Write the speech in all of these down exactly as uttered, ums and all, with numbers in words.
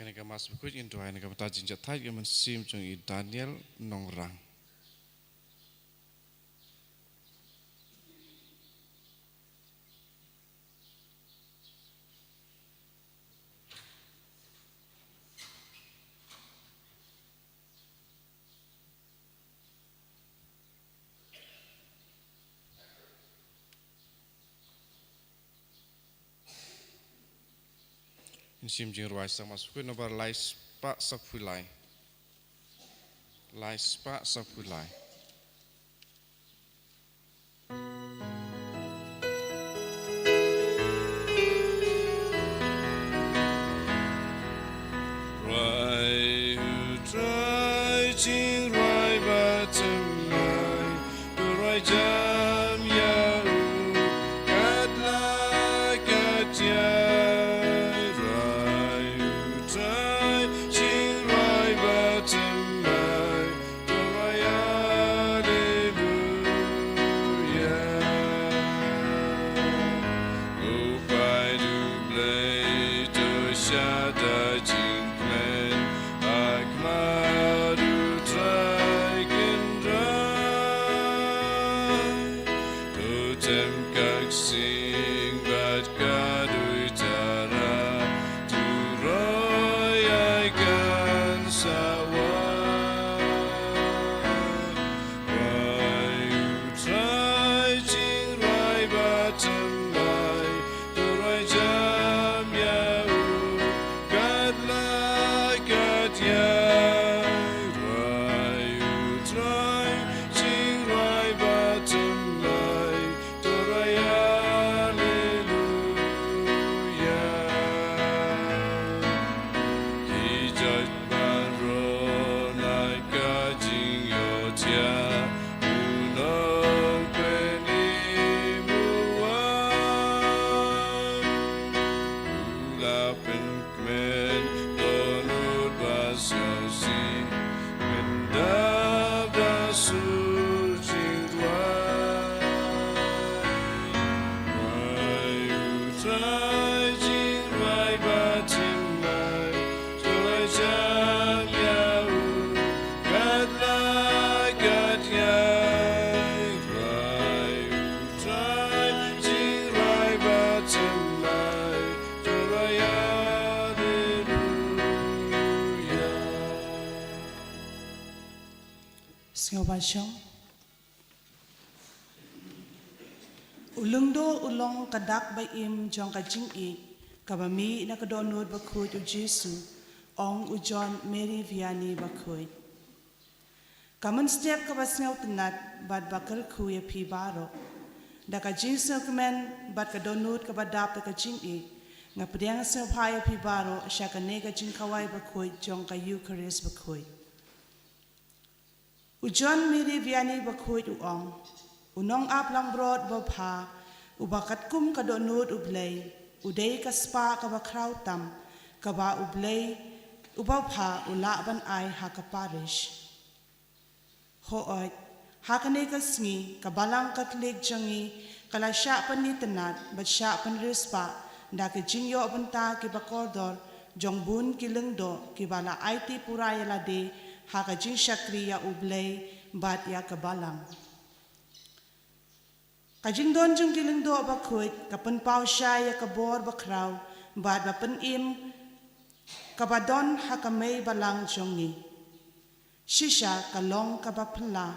Kane ka Mass bakhuid ngin duwai na ka bynta jingjahthait ka mynsiem jong i Daniel Nongrang. Ngin shim jingrwai sa Mass bakhuid nombar lai spah saphew lai. Lai spah saphew lai. Rwai u Trai, jingrwai bad thymmai, to rwai jam ïa u katba la katïai. Rwai u Trai, jingrwai bad thymmai, to rwai Alleluia. Ko paid U Blei, to shah da jingkmen ha khmat U Trai Kynrad. To tem ka ksing bad ka duitara, to roi ai kan sawa. Rwai u Trai, jingrwai bad thymmai, to rwai jam ïa u katba la katïai. Rwai u Trai, jingrwai bad thymmai, to rwai Alleluia. Ki jait baroh na ka jingïohthiah, u Nongpynim u wan. U la pynkmen dohnud bad sngewsih, pyndap da sur jingduwai. Rwai u Trai, jingrwai bad thymmai, to rwai jam ïa u katba la katïai. Rwai u Trai, jingrwai bad thymmai, to rwai Alleluia. Sngewbha shong. U Lyngdoh u long ka dak ba im jong ka jingïeit kaba mih na ka dohnud bakhuid U Jisu, ong u John Mary Vianney bakhuid. Ka mynstep kaba sngewtynnat bad ba kyrkhu ïa phi baroh. Da ka jingsngewkmen bad ka dohnud kaba dap da ka jingïeit, nga pdiang sngewbha ïa phi baroh sha kane ka jingkhawai bakhuid jong ka Eukharist bakhuid. U John Mary Vianney bakhuid u ong, u nongap langbrot babha, uba katkum ka dohnud U Blei, u dei ka spah kaba khraw tam, kaba U Blei uba bha u lah ban ai ha ka parish. Hooid, ha kane ka sngi, ka Balang Katholik jong ngi ka la shah pynitynnad bad shah pynriewspah da ki jingïoh bynta kiba kordor jong bun ki lyngdoh kiba la aiti pura ïa lade ha ka jingshakri ïa U Blei bad ïa ka Balang. Ka jingdon jong ki lyngdoh bakhuid ka pynpaw shai ïa ka bor bakhraw bad ba pynim kaba don ha ka mei balang jong ngi. Shisha ka long kaba phylla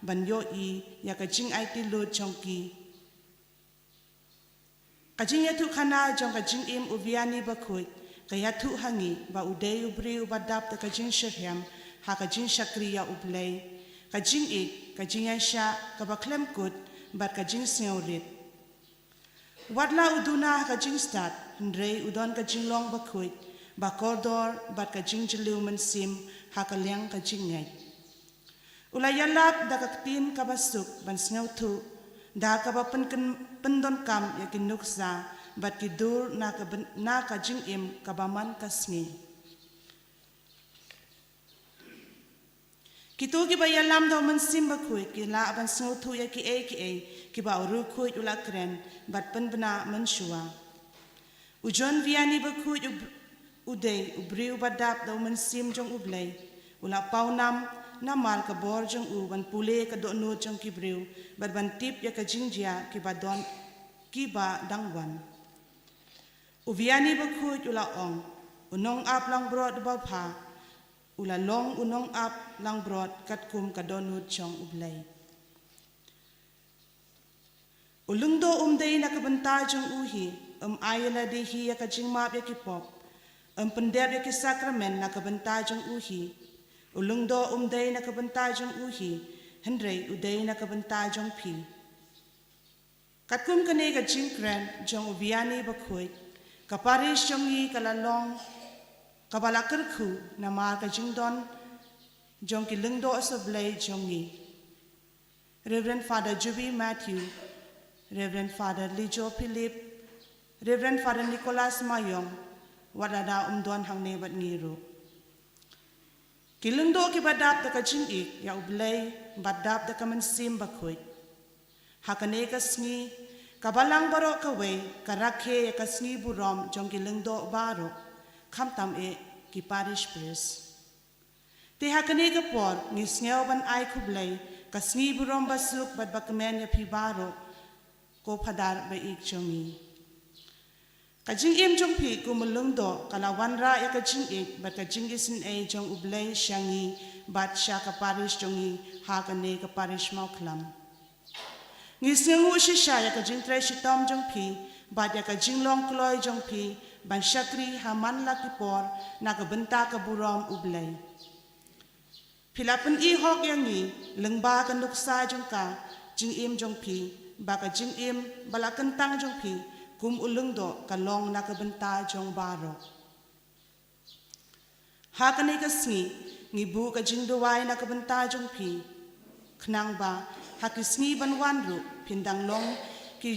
ban ïohi ïa ka jingaiti lut jong ki. Ka jingïathuhkhana jong ka jingim u Vianney bakhuid ka ïathuh ha ngi ba u dei u briew uba dap da ka jingshitrhem ha ka jingshakri ïa U Blei, ka jingïeit, ka jingïaishah kaba khlem kut bad ka jingsngewrit. Wat la u duna ha ka jingstad, hynrei u don ka jinglong bakhuid, ba kordor bad ka jingjylliew mynsiem ha ka liang ka jingngeit. U la ïalap da ka ktien kaba suk ban sngewthuh, da kaba pynken-, pyndonkam ïa ki nuksa bad ki dur na ka byn-, na ka jingim kaba man ka sngi. Kito kiba ïalam da u Mynsiem Bakhuid ki lah ban sngewthuh ïa kiei kiei kiba u riewkhuid u la kren bad pynbna mynshuwa. U John Vianney bakhuid u, U dei u briew ba dap da u Mynsiem jong U Blei. U la pawnam namar ka bor jong u ban pule ka dohnud jong ki briew bad ban tip ïa ka jingjia kiba don, kiba dang wan. U Vianney Bakhuid u la ong, u nongap langbrot uba bha u la long u nongap langbrot katkum ka dohnud jong U Blei. U Lyngdoh um dei na ka bynta jong u hi, um ai ïa lade hi ïa ka jingmap ïa ki pop, um pyndep ïa ki sakramen na ka bynta jong u hi. U Lyngdoh um dei na ka bynta jong u hi, hynrei u dei na ka bynta jong phi. Katkum kane ka jingkren jong u Vianney Bakhuid, ka parish jong ngi ka la long kaba la kyrkhu namar ka jingdon jong ki lyngdoh sablei jong ngi. Reverend Father Juby Matthew, Reverend Father Lijo Philip, Reverend Father Nicholas Mayong, wat lada um don hangne bad ngi ruh. Ki lyngdoh kiba dap da ka jingïeit ïa U Blei bad dap da ka Mynsiem Bakhuid. Ha kane ka sngi, ka balang baroh kawei ka rakhe ïa ka sngi burom jong ki lyngdoh baroh, khamtam eh ki parish priest. Te ha kane ka por ngi sngew ban ai khublei ka sngi burom basuk bad bakmen ïa phi baroh, ko Phadar ba ïeit jong ngi. Ka jingim jong phi kum u lyngdoh ka la wanrah ïa ka jingïeit bad ka jingisynei jong U Blei sha ngi bad sha ka parish jong ngi ha kane ka parish Mawkhlam. Ngi sngewnguh shisha ïa ka jingtrei shitom jong phi bad ïa ka jinglong kloi jong phi ban shakri ha man la ki por na ka bynta ka burom U Blei. Phi la pyni hok ïa ngi lyngba ka nuksa jong ka jingim jong phi, ba ka jingim ba la kyntang jong phi kum u lyngdoh ka long na ka bynta jong baroh. Ha kane ka sngi ngi buh ka jingduwai na ka bynta jong phi, khnang ba ha ki sngi ban wan ruh phin dang long ki,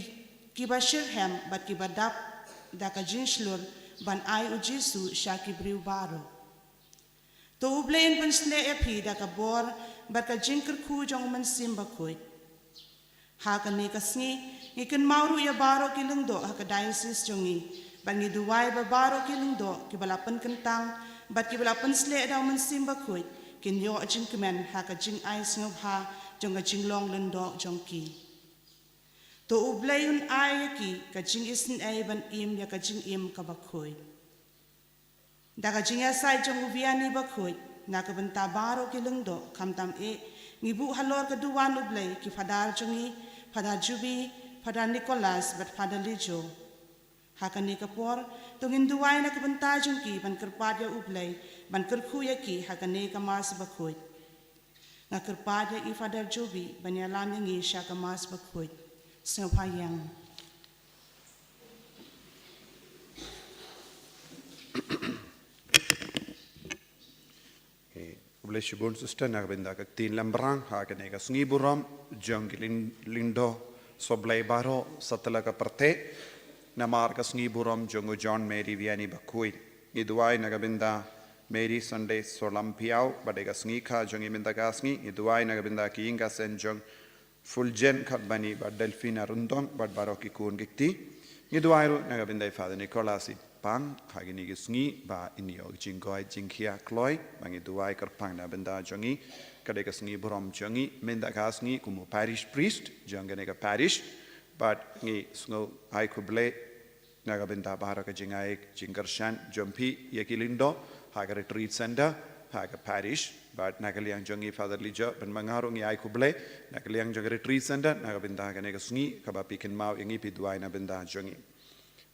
kiba shitrhem bad kiba dap da ka jingshlur ban ai U Jisu sha ki briew baroh. To U Blei un pynshlur ïa phi da ka bor bad ka jingkyrkhu jong U Mynsiem Bakhuid. Ha kane ka sngi ngi kynmaw ruh ïa baroh ki lyngdoh ha ka diocese jong ngi, bad ngi duwai ba baroh ki lyngdoh kiba la pynkyntang bad kiba la pynshlur da U Mynsiem Bakhuid kin ïoh jingkmen ha ka jingai sngewbha jong ka jinglong lyngdoh jong ki. To U Blei un ai ïa ki ka jingisynei ban im ïa ka jingim kaba khuid. Da ka jingïasaid jong u Vianney Bakhuid, na ka bynta baroh ki lyngdoh, khamtam eh, ngi buh halor ka duwan U Blei ki Phadar jong ngi, Phadar Juby, Phadar Nicholas bad Phadar Lijo. Ha kane ka por, to ngin duwai na ka bynta jong ki ban kyrpad ïa U Blei ban kyrkhu ïa ki ha kane ka Mass bakhuid. Nga kyrpad ïa i Phadar Juby ban ïalam ïa ngi sha ka Mass bakhuid. Sngewbha ïeng. Okay. Khublei shibun sister na ka bynta ka ktien lambrang ha kane ka sngi burom jong ki lyng-, lyngdoh sohblei baroh satlak ka pyrthei. Namar ka sngi burom jong u John Mary Vianney Bakhuid, ngi duwai na ka bynta Mary Sunday Sohlam Phiaw, bad ïa ka sngi kha jong i mynta ka sngi, ngi duwai na ka bynta ki ïing ka sem jong Fulgent Khatbani bad Delphina Ryndong bad baroh ki khun ki kti. Ngi duwai ruh na ka bynta i Father Nicholas Ipang ha kine ki sngi ba in ïoh jingkoit jingkhia kloi, ba ngi duwai kyrpang na bynta jong i. Ka dei ka sngi burom jong i mynta ka sngi kum u parish priest jong kane ka parish, bad ngi sngew ai khublei na ka bynta baroh ka jingai jingkyrshan jong phi ïa ki lyngdoh ha ka retreat center ha ka parish, bad na ka liang jong i Father Lijo, bad ma nga ruh ngi ai khublei na ka liang jong ka retreat center na ka bynta kane ka sngi kaba phi kynmaw ïa ngi, phi duwai na bynta jong i.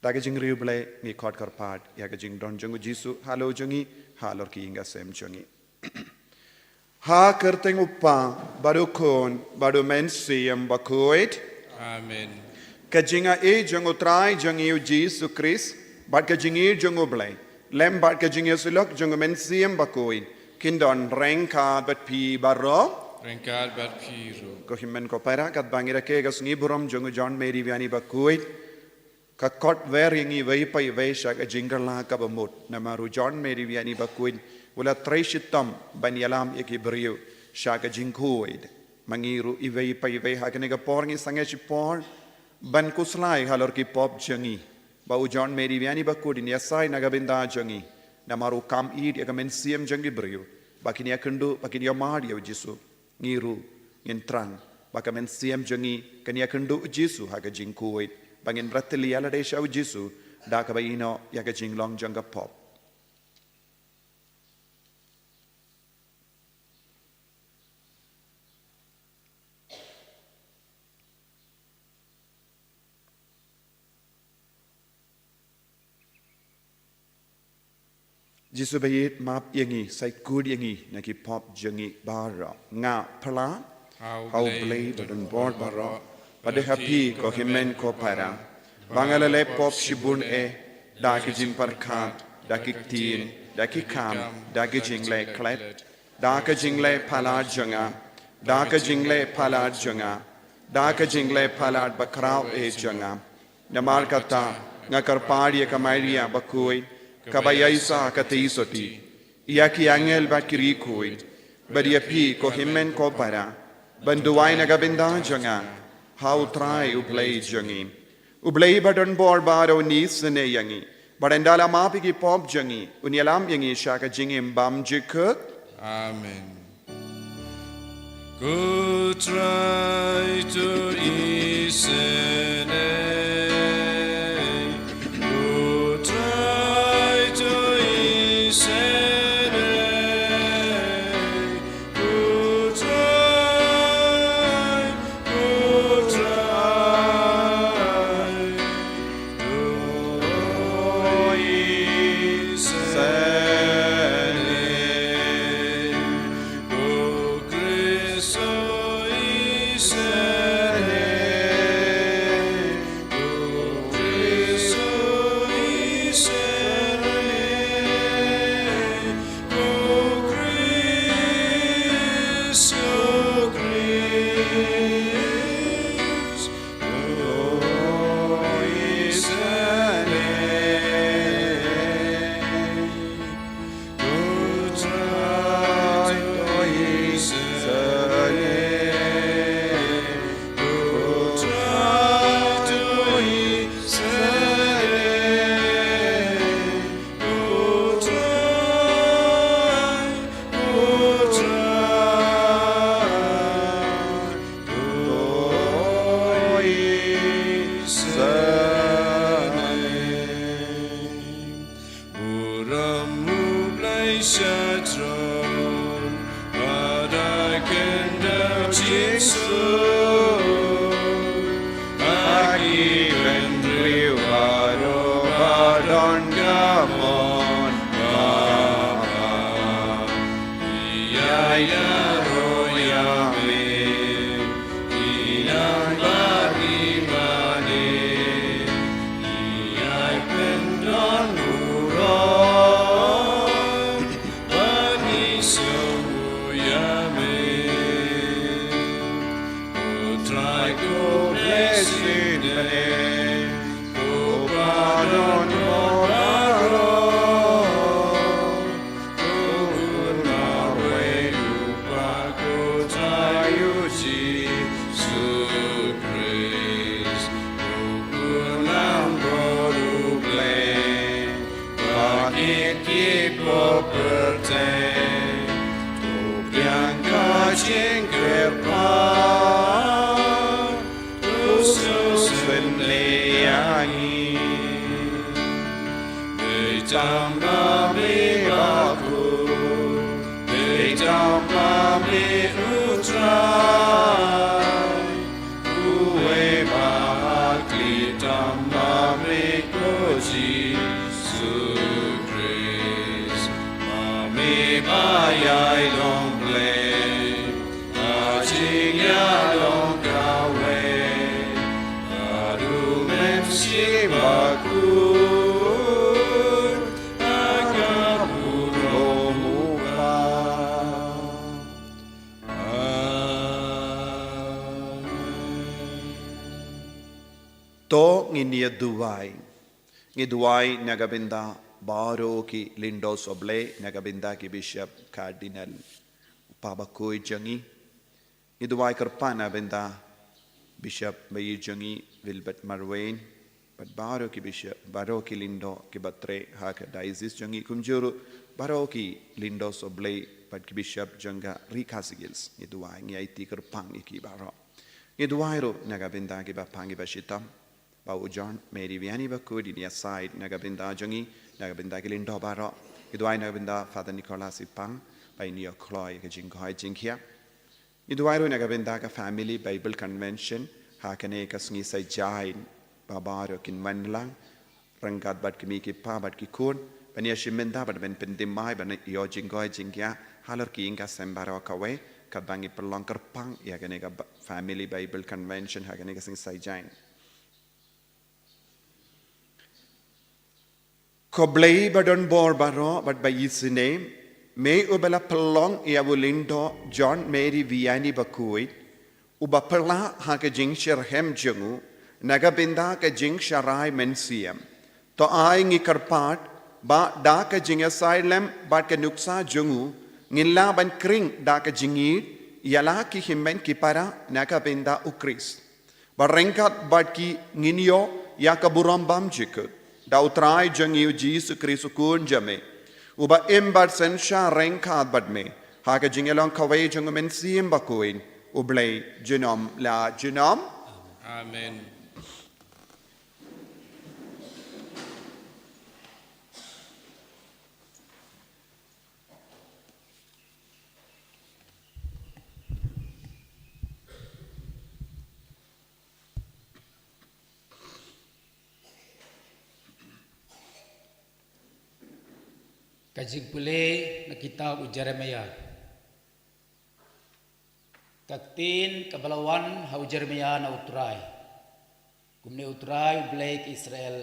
Da ka jingriewblei ngi khot kyrpad ïa ka jingdon jong u Jisu halor jong i, halor ki ïing ka sem jong i. Ha ka kyrteng u Kpa, bad u Khun, bad u Mynsiem Bakhuid. Amen. Ka jingai jong u Trai jong i u Jisu Khrist, bad ka jingïeit jong u Blei, lem bad ka jingïasyllok jong u Mynsiem Bakhuid, kin don ryngkat bad phi baroh. Ryngkat bad phi ruh. Ko hynmen ko para, katba ngi rakhe ïa ka sngi burom jong u John Mary Vianney Bakhuid, ka khot wer ïa ngi iwei pa iwei sha ka jingkylla kaba mut, namar u John Mary Vianney Bakhuid u la trei shitom ban ïalam ïa ki briew sha ka jingkhuid. Ma ngi ruh iwei pa iwei ha kane ka por ngi sangeh shipor ban khuslai halor ki pop jong ngi, ba u John Mary Vianney Bakhuid un ïasaid na ka bynta jong ngi, Namar u kam ïeit ïa ka mynsiem jong ki briew ba kin ïakynduh, ba kin ïamar ïa u Jisu. Ngi ruh ngin thrang ba ka mynsiem jong ngi kan ïakynduh u Jisu ha ka jingkhuid, ba ngin bret ïa lade sha u Jisu da kaba ïehnoh ïa ka jinglong jong ka pop. Jisu ba ïeit, map ïa ngi, sa khuid ïa ngi na ki pop jong ngi baroh. Nga pyrshah ha U Blei badonbor baroh, bad ha phi ko hynmen ko para, ba nga la leh pop shibun eh, da ki jingpyrkhat, da ki ktien, da ki kam, da ki jingleh klet, da ka jingleh palat jong nga, da ka jingleh palat jong nga, da ka jingleh palat bakhraw eh jong nga. Namar kata nga kyrpad ïa ka Maria bakhuid, kaba ïaishah ha ka theisotti, ïa ki angel bad ki riewkhuid, bad ïa phi ko hynmen ko para, ban duwai na ka bynta jong nga ha U Trai U Blei jong ngi. U Blei badonbor baroh un isynei ïa ngi, bad ynda la map ïa ki pop jong ngi, un ïalam ïa ngi sha ka jingim bymjukut. Amen. Ko Trai, to isynei. Ko Trai, to isynei. Ko Trai, ko Trai, to isynei. Ko Khrist, to isynei. Ko Khrist, to isynei. Ko Khrist, ko Khrist, to isynei. Ko Trai, to isynei. Ko Trai, to isynei. Ko Trai, ko Trai, to isynei. Burom U Blei sha throne, bad ha khyndew jingsuk. Ha ki bynriew baroh ba don ka mon ba bha, ïa ïaroh ïa me. Ïa nang bad ïa mane, ïa pyndonburom, bad ngi sngewnguh ïa me. Ko Trai, ko Blei shisien bneng, ko Badonbor baroh. Ko Khun marwei U Kpa, ko Trai U Jisu Khrist, ko Khun langbrot U Blei, ba kit ki pop pyrthei, to pdiang ka jingkyrpad, to sngewsynei ïa ngi. Dei tang ba me bakhuid, dei tang ba me U Trai, uwei ba hakli, tang ba me ko Jisu Khrist, ba me ba ïai long Blei ha jingïalong kawei, bad U Mynsiem Bakhuid ha ka burom U Kpa. Amen. To ngin ïa duwai. Ngi duwai na ka bynta baroh ki lyngdoh sohblei, na ka bynta ki bishop, cardinal, u Pa bakhuid jong ngi. Ngi duwai kyrpad na bynta Bishop ba ïeit jong ngi Wilbert Marwein, bad baroh ki bishop, baroh ki lyngdoh kiba trei ha ka diocese jong ngi, kumjuh ruh baroh ki lyngdoh sohblei bad ki bishop jong ka Ri Khasi Hills. Ngi duwai, ngi aiti kyrpang ïa ki baroh. Ngi duwai ruh na ka bynta kiba pang kiba shitom, ba u John Mary Vianney Bakhuid un ïasaid na ka bynta jong ngi, na ka bynta ki lyngdoh baroh. Ngi duwai na ka bynta Father Nicholas Ipang, ba un ïoh kloi ïa ka jingkoit jingkhiah. Ngi duwai ruh na ka bynta ka Family Bible Convention ha kane ka sngi Saitjaiñ, ba baroh kin wan lang ryngkat bad ki kmie ki kpa bad ki khun, ban ïashim bynta bad ban pynthymmai, ban ïoh jingkoit jingkhiah halor ki ïing ki sem baroh kawei, katba ngi pynlong kyrpang ïa kane ka ba-, Family Bible Convention ha kane ka sngi Saitjaiñ. Ko Blei ba don bor baroh bad ba isynei, me uba la pynlong ïa u lyngdoh John Mary Vianney Bakhuid, uba pynlah ha ka jingshitrhem jong u na ka bynta ka jingsharai mynsiem, to ai ngi kyrpad ba da ka jingïasaid lem bad ka nuksa jong u, ngin lah ban khring da ka jingïeit ïa la ki hynmen ki para na ka bynta u Khrist. Bad ryngkat bad ki ngin ïoh ïa ka burom bymjukut da u Trai jong ngi u Jisu Khrist u Khun jong me, uba im bad synshar ryngkat bad me ha ka jingïalong kawei jong u Mynsiem Bakhuid, U Blei junom la junom. Amen. Ka jingpule na kitab u Jeremiah. Ka ktien kaba la wan ha u Jeremiah na u Trai. Kumne u Trai u Blei ka Israel,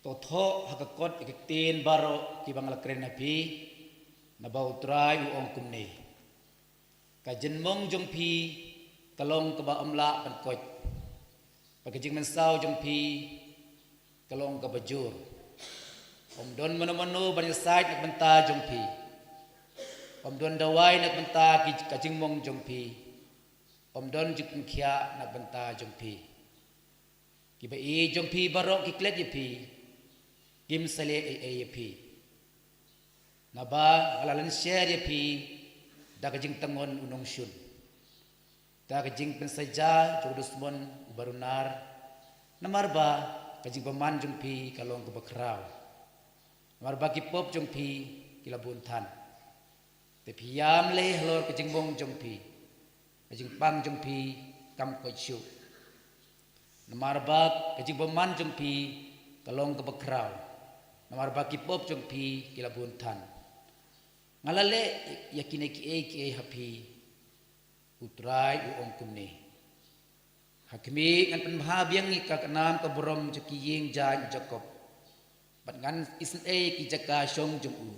to thoh ha ka kot ïa ki ktien baroh kiba nga la kren ha phi, naba u Trai u ong kumne: Ka jingmong jong phi ka long kaba ym lah ban koit, bad ka jingmynsaw jong phi ka long kaba jur. Ym don mano mano ban ïasaid na ka bynta jong phi. Ym don dawai na ka bynta ki, ka jingmong jong phi. Ym don jingpynkhiah na ka bynta jong phi. Kiba ïeit jong phi baroh ki klet ïa phi, kim sa leh ei ei ïa phi. Naba nga la lynsher ïa phi da ka jingtngon u nongshun, da ka jingpynsaja jong u dusmon uba runar, namar ba ka jingbymman jong phi ka long kaba khraw, namar ba ki pop jong phi ki la bun than. Te phi ïam leh halor ka jingmong jong phi, ka jingpang jong phi kam koit shuh. Namar ba ka jingbymman jong phi ka long kaba khraw, namar ba ki pop jong phi ki la bun than. Nga la leh ïa kine kiei kiei ha phi, u Trai u ong kumne. Ha khmih, ngan pynbha biang ïa ka, ka nam ka burom jong ki ïing jaiñ u Jakob, bad ngan isynei ïa ki jaka shong jong u.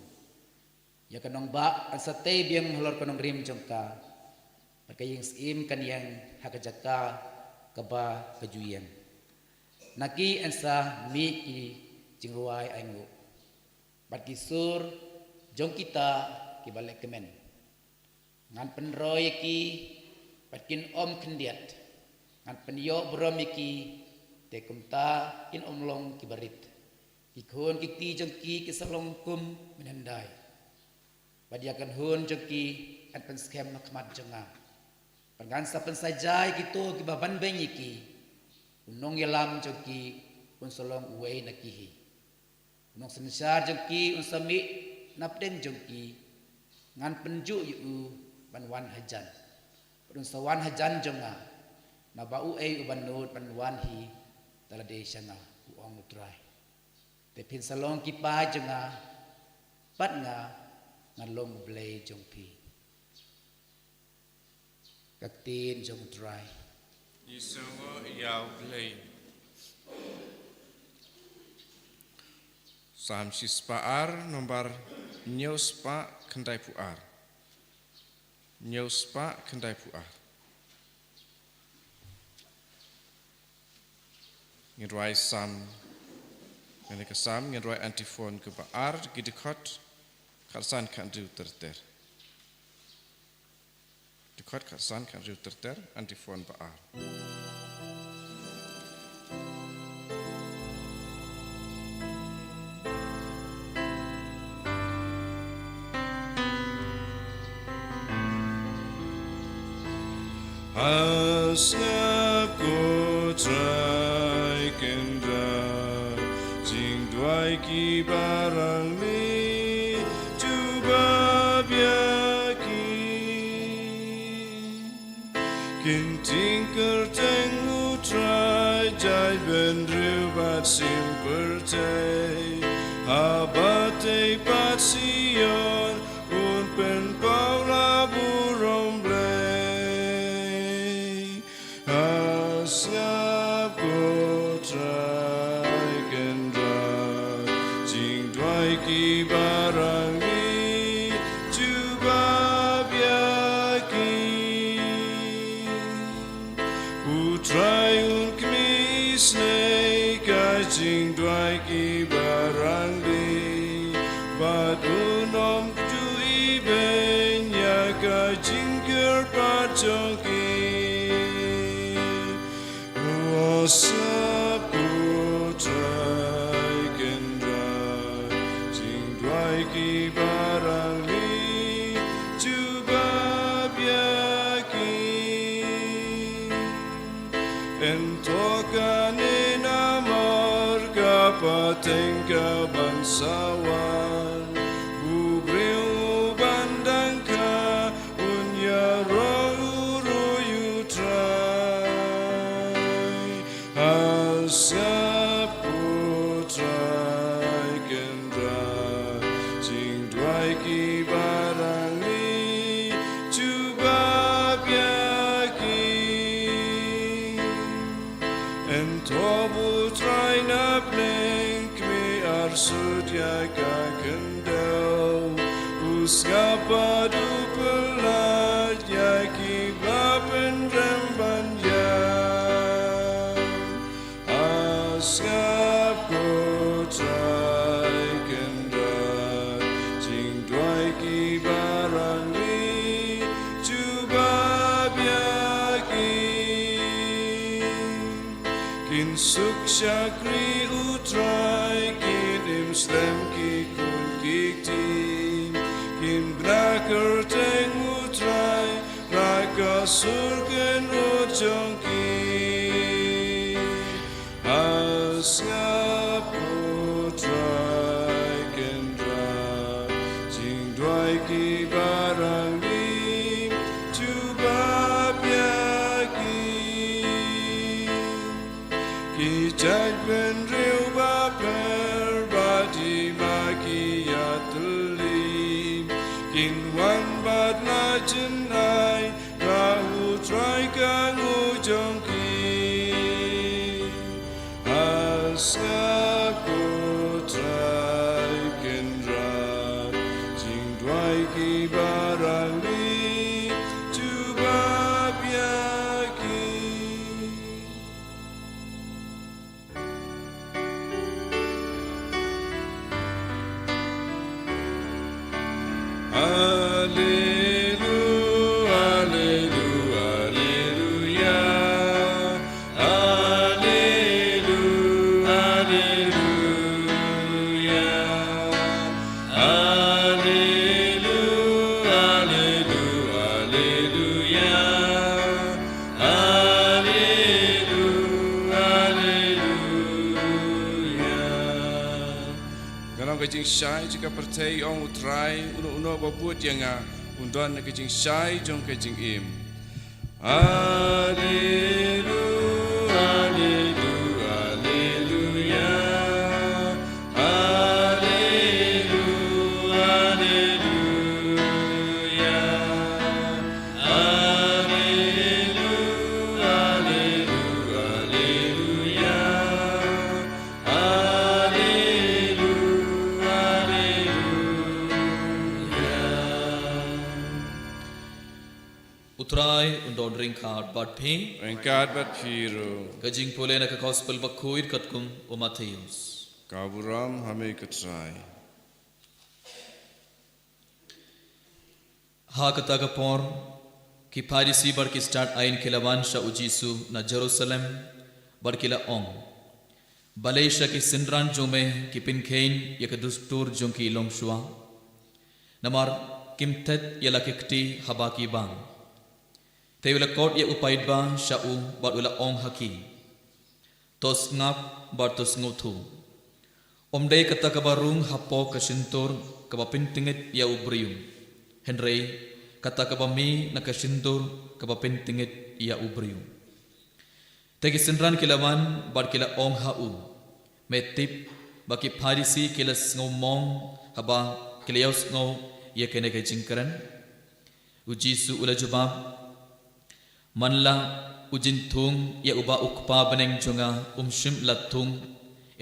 Ïa ka nongbah yn sa tei biang halor ka nongrim jong ka, bad ka ïing syiem kan ïeng ha ka jaka kaba ka ju ïeng. Na ki yn sa mih ki jingrwai ainguh, bad ki sur jong kita kiba lehkmen. Ngan pynroi ïa ki, bad kin ym khyndiat. Ngan pynïoh burom ïa ki, te kumta kin ym long kiba rit. Ki khun ki kti jong ki kin sa long kum mynhyndai, bad ïa ka kynhun jong ki yn pynskhem ha khmat jong nga. Bad ngan sa pynsaja ïa kito kiba banbeiñ ïa ki. U nongïalam jong ki un sa long uwei na ki hi. U nongsynshar jong ki un sa mih napdeng jong ki. Ngan pynjuh ïa u ban wan hajan, bad un sa wan hajan jong nga, naba uei uban nud ban wan hi da lade sha nga, u ong u Trai. Te phin sa long ki paid jong nga, bad nga ngan long U Blei jong phi. Ka ktien jong U Trai. Ïasngewbha ïa U Blei. Salm shispah ar, nombar hynñiew spah khyndaiphew ar. Hynñiew spah khyndaiphew ar. Ngin rwai Salm, ngin ka Salm, ngin rwai antiphon kaba ar, ki dkhot khatsan khathynriew ter ter. Dkhot khatsan khathynriew ter ter, antiphon ba ar. A sngap ko Trai Kynrad, jingduwai ki ba rangli jubab ïa ki. Kin tieng kyrteng u Trai, jait bynriew bad sim pyrthei. Ha batei pat Sion un pynpaw la burom Blei. A sngap ko Trai Kynrad, jingduwai ki ba rangli jubab ïa ki. U Trai un khmih isynei ka jingduwai ki ba rangli, bad un ym kjut ibeiñ ïa ka jingkyrpad jong ki. A sngap ko Trai Kynrad, jingduwai ki ba rangli jubab ïa ki. Yn thok kane namar ka pateng ka ban sa wan, u briew u ban dang kha un ïaroh u rui u Trai. A sngap ko Trai Kynrad, jingduwai ki ba rangli jubab ïa ki. Yn thoh u Trai na bneng, khmih arsut ïa ka khyndew, u sngap bad u pyllait ïa ki ba pynrem ban ïap. A sngap ko Trai Kynrad, jingduwai ki ba rangli jubab ïa ki. Kin suk shakri u Trai, kin im slem ki khun ki kti, kin bna kyrteng u Trai, la ka sur kynnoh jong ki. A sngap ko Trai Kynrad, jingduwai ki ba rangli jubab ïa ki. Ki jait bynriew ba pher bad i ma ki ïatylli, kin wan bad la jngai, la u Trai ka nguh jong ki. A sngap ko Trai Kynrad, jingduwai ki ba rangli jubab ïa ki. Alelu, alelu, aleluya. Alelu, aleluya. Alelu, alelu, aleluya. Alelu, aleluya. Nga long ka jingshai jong ka pyrthei, ong u Trai, uno uno ba bud ïa nga un don ka jingshai jong ka jingim. Alelu, alelu, aleluya. Alelu, aleluya. Alelu, alelu, aleluya. Alelu, aleluya. U Trai un don ryngkat bad phi. Ryngkat bad phi ruh. Ka jingpule na ka Gospel bakhuid katkum u Mathaios. Ka burom ha me ko Trai. Ha kata ka por, ki Pharisi bad ki stad ain ki la wan sha u Jisu na Jerusalem, bad ki la ong, balei sha ki synran jong me ki pynkheiñ ïa ka dustur jong ki longshuwa? Namar kim thet ïa la ki kti haba ki bang. Te u la khot ïa u paidbah sha u bad u la ong ha ki, to sngap bad to sngewthuh. Ym dei kata kaba rung hapoh ka shyntur kaba pyntngit ïa u briew, hynrei kata kaba mih na ka shyntur kaba pyntngit ïa u briew. Te ki synran ki la wan bad ki la ong ha u, me tip ba ki Pharisi ki la sngewmong haba ki la ïohsngew ïa kane ka jingkren? U Jisu u la jubab, man la u jingthung ïa uba u Kpa bneng jong nga um shym la thung,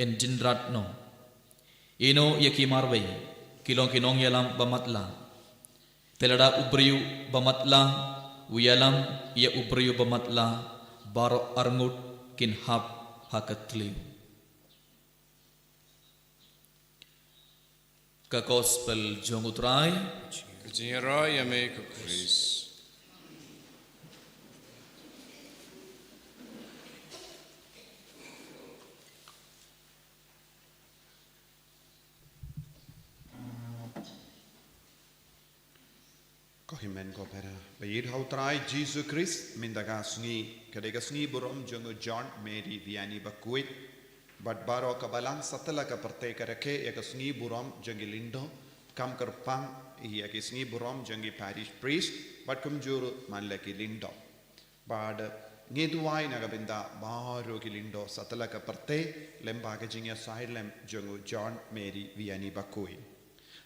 yn jynrat noh. Ïehnoh ïa ki marwei, ki long ki nongïalam ba matlah. Te lada u briew ba matlah u ïalam ïa u briew ba matlah, baroh arngut kin hap ha ka thliew. Ka Gospel jong u Trai. Ka jingïaroh ïa me ko Khrist. Ko hynmen ko para ba ïeit ha u Trai Jisu Khrist, mynta ka sngi ka dei ka sngi burom jong u John Mary Vianney Bakhuid. Bad baroh ka balang satlak ka pyrthei ka rakhe ïa ka sngi burom jong ki lyngdoh, kam kyrpang ïa ki sngi burom jong ki parish priest bad kumjuh ruh man la ki lyngdoh. Bad ngi duwai na ka bynta baroh ki lyngdoh satlak ka pyrthei lyngba ka jingïasaid lem jong u John Mary Vianney Bakhuid.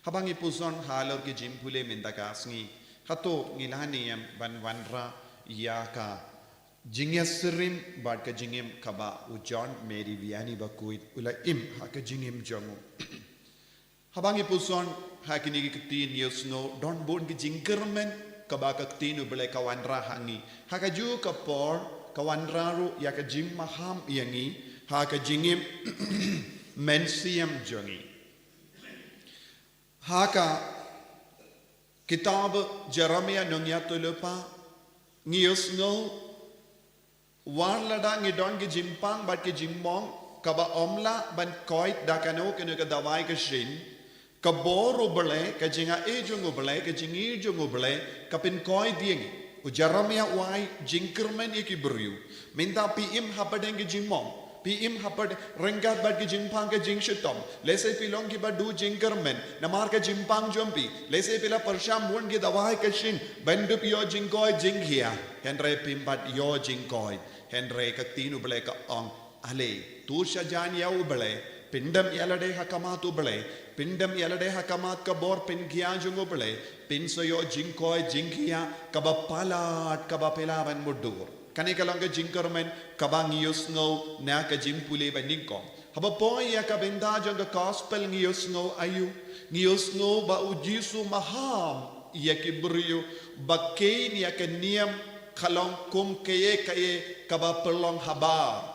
Haba ngi puson halor ki jingpule mynta ka sngi, hato ngi la niam ban wanrah ïa ka jingïasyriem bad ka jingim kaba u John Mary Vianney Bakhuid u la im ha ka jingim jong u? Haba ngi puson ha kine ki ktien ïohsngew, don bun ki jingkyrmen kaba ka ktien U Blei ka wanrah ha ngi. Ha kajuh ka por ka wanrah ruh ïa ka jingmaham ïa ngi ha ka jingim mynsiem jong ngi. Ha ka kitab Jeremiah nongïathuhlypa ngi ïohsngew, wat lada ngi don ki jingpang bad ki jingmong kaba ym lah ban koit da kano kano ka dawai ka shin, ka bor U Blei, ka jingai jong U Blei, ka jingïeit jong U Blei ka pynkoit ïa ngi. U Jeremiah u ai jingkyrmen ïa ki briew. Mynta phi im hapdeng ki jingmong, phi im hapdeng ryngkat bad ki jingpang ka jingshitom. Lehse phi long kiba duh jingkyrmen namar ka jingpang jong phi. Lehse phi la pyrshang bun ki dawai ka shin ban dup ïoh jingkoit jingkhia, hynrei phim pat ïoh jingkoit. Hynrei ka ktien U Blei ka ong, ale, to sha jan ïa U Blei, pyndem ïa lade ha khmat U Blei, pyndem ïa lade ha khmat ka bor pynkhia jong U Blei, phin sa ïoh jingkoit jingkhia kaba palat, kaba phi lah ban mutdur. Kane ka long ka jingkyrmen kaba ngi ïohsngew na ka jingpule ba nyngkong. Haba poi ïa ka bynta jong ka Gospel ngi ïohsngew aïu? Ngi ïohsngew ba u Jisu maham ïa ki briew ba kheiñ ïa ka niam ka long kum kaei kaei kaba pynlong habar.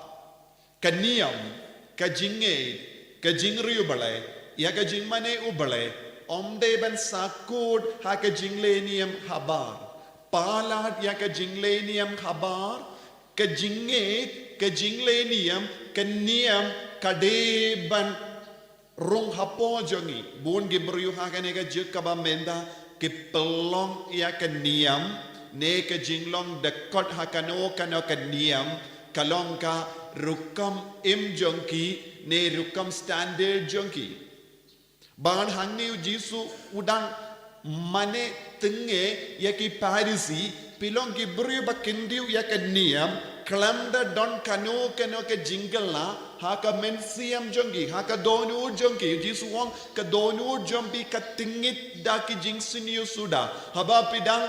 Ka niam, ka jingngeit, ka jingriewblei ïa ka jingmane U Blei, ym dei ban sahkut ha ka jingleh niam habar. Palat ïa ka jingleh niam habar, ka jingngeit, ka jingleh niam, ka niam ka dei ban rung hapoh jong ngi. Bun ki briew ha kane ka juk kaba mynta ki pynlong ïa ka niam, ne ka jinglong dkhot ha kano kano ka niam, ka long ka rukom im jong ki, ne rukom standard jong ki. Bad hangne u Jisu u dang mane tyngngoh ïa ki Pharisi, phi long ki briew ba khyndew ïa ka niam, khlem da don kano kano ka jingkylla ha ka mynsiem jong ki, ha ka dohnud jong ki. U Jisu u ong ka dohnud jong phi ka tngit da ki jingsniew suda. Haba phi dang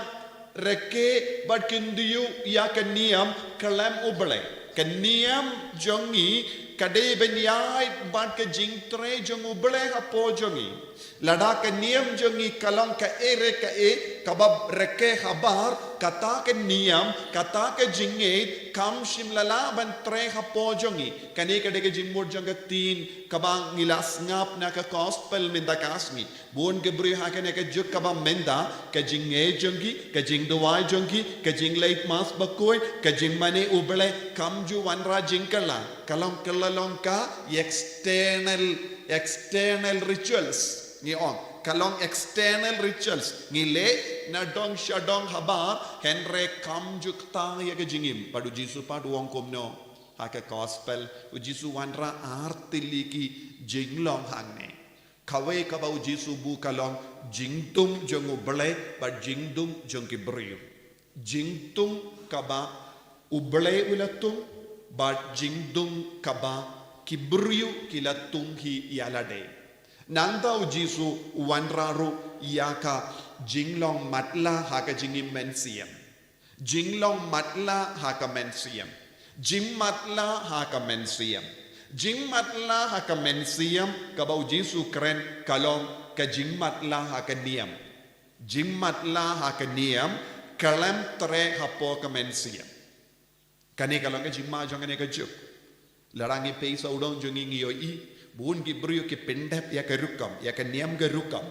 rakhe bad khyndew ïa ka niam khlem U Blei. Ka niam jong ngi ka dei ban ïaid bad ka jingtrei jong U Blei hapoh jong ngi. Lada ka niam jong ngi ka long kaei re kaei kaba rakhe habar, kata ka niam, kata ka jingngeit kam shym la lah ban trei hapoh jong ngi. Kane ka dei ka jingmut jong ka ktien kaba ngi la sngap na ka Gospel mynta ka sngi. Bun ki briew ha kane ka juk kaba mynta, ka jingngeit jong ki, ka jingduwai jong ki, ka jingleit Mass bakhuid, ka jingmane U Blei kam ju wanrah jingkylla. Ka long kylla long ka external, external rituals, ngi ong. Ka long external rituals. Ngi leh na dong sha dong habar, hynrei kam ju kta ïa ka jingim. Bad u Jisu pat u ong kumno? Ha ka gospel, u Jisu wanrah ar tylli ki jinglong hangne. Kawei kaba u Jisu buh ka long jingtung jong u Blei bad jingtung jong ki briew. Jingtung kaba u Blei u la tung, bad jingtung kaba ki briew ki la tung hi ïa lade. Nangta u Jisu u wanrah ruh ïa ka jinglong matlah ha ka jingim mynsiem. Jinglong matlah ha ka mynsiem. Jingmatlah ha ka mynsiem. Jingmatlah ha ka mynsiem kaba u Jisu kren ka long ka jingmatlah ha ka niam. Jingmatlah ha ka niam, khlem treh hapoh ka mynsiem. Kane ka long ka jingma jong kane ka juk. Lada ngi peit sawdong jong ngi, ngi ïohi, bun ki briew ki pyndep ïa ka rukom, ïa ka niam ka rukom.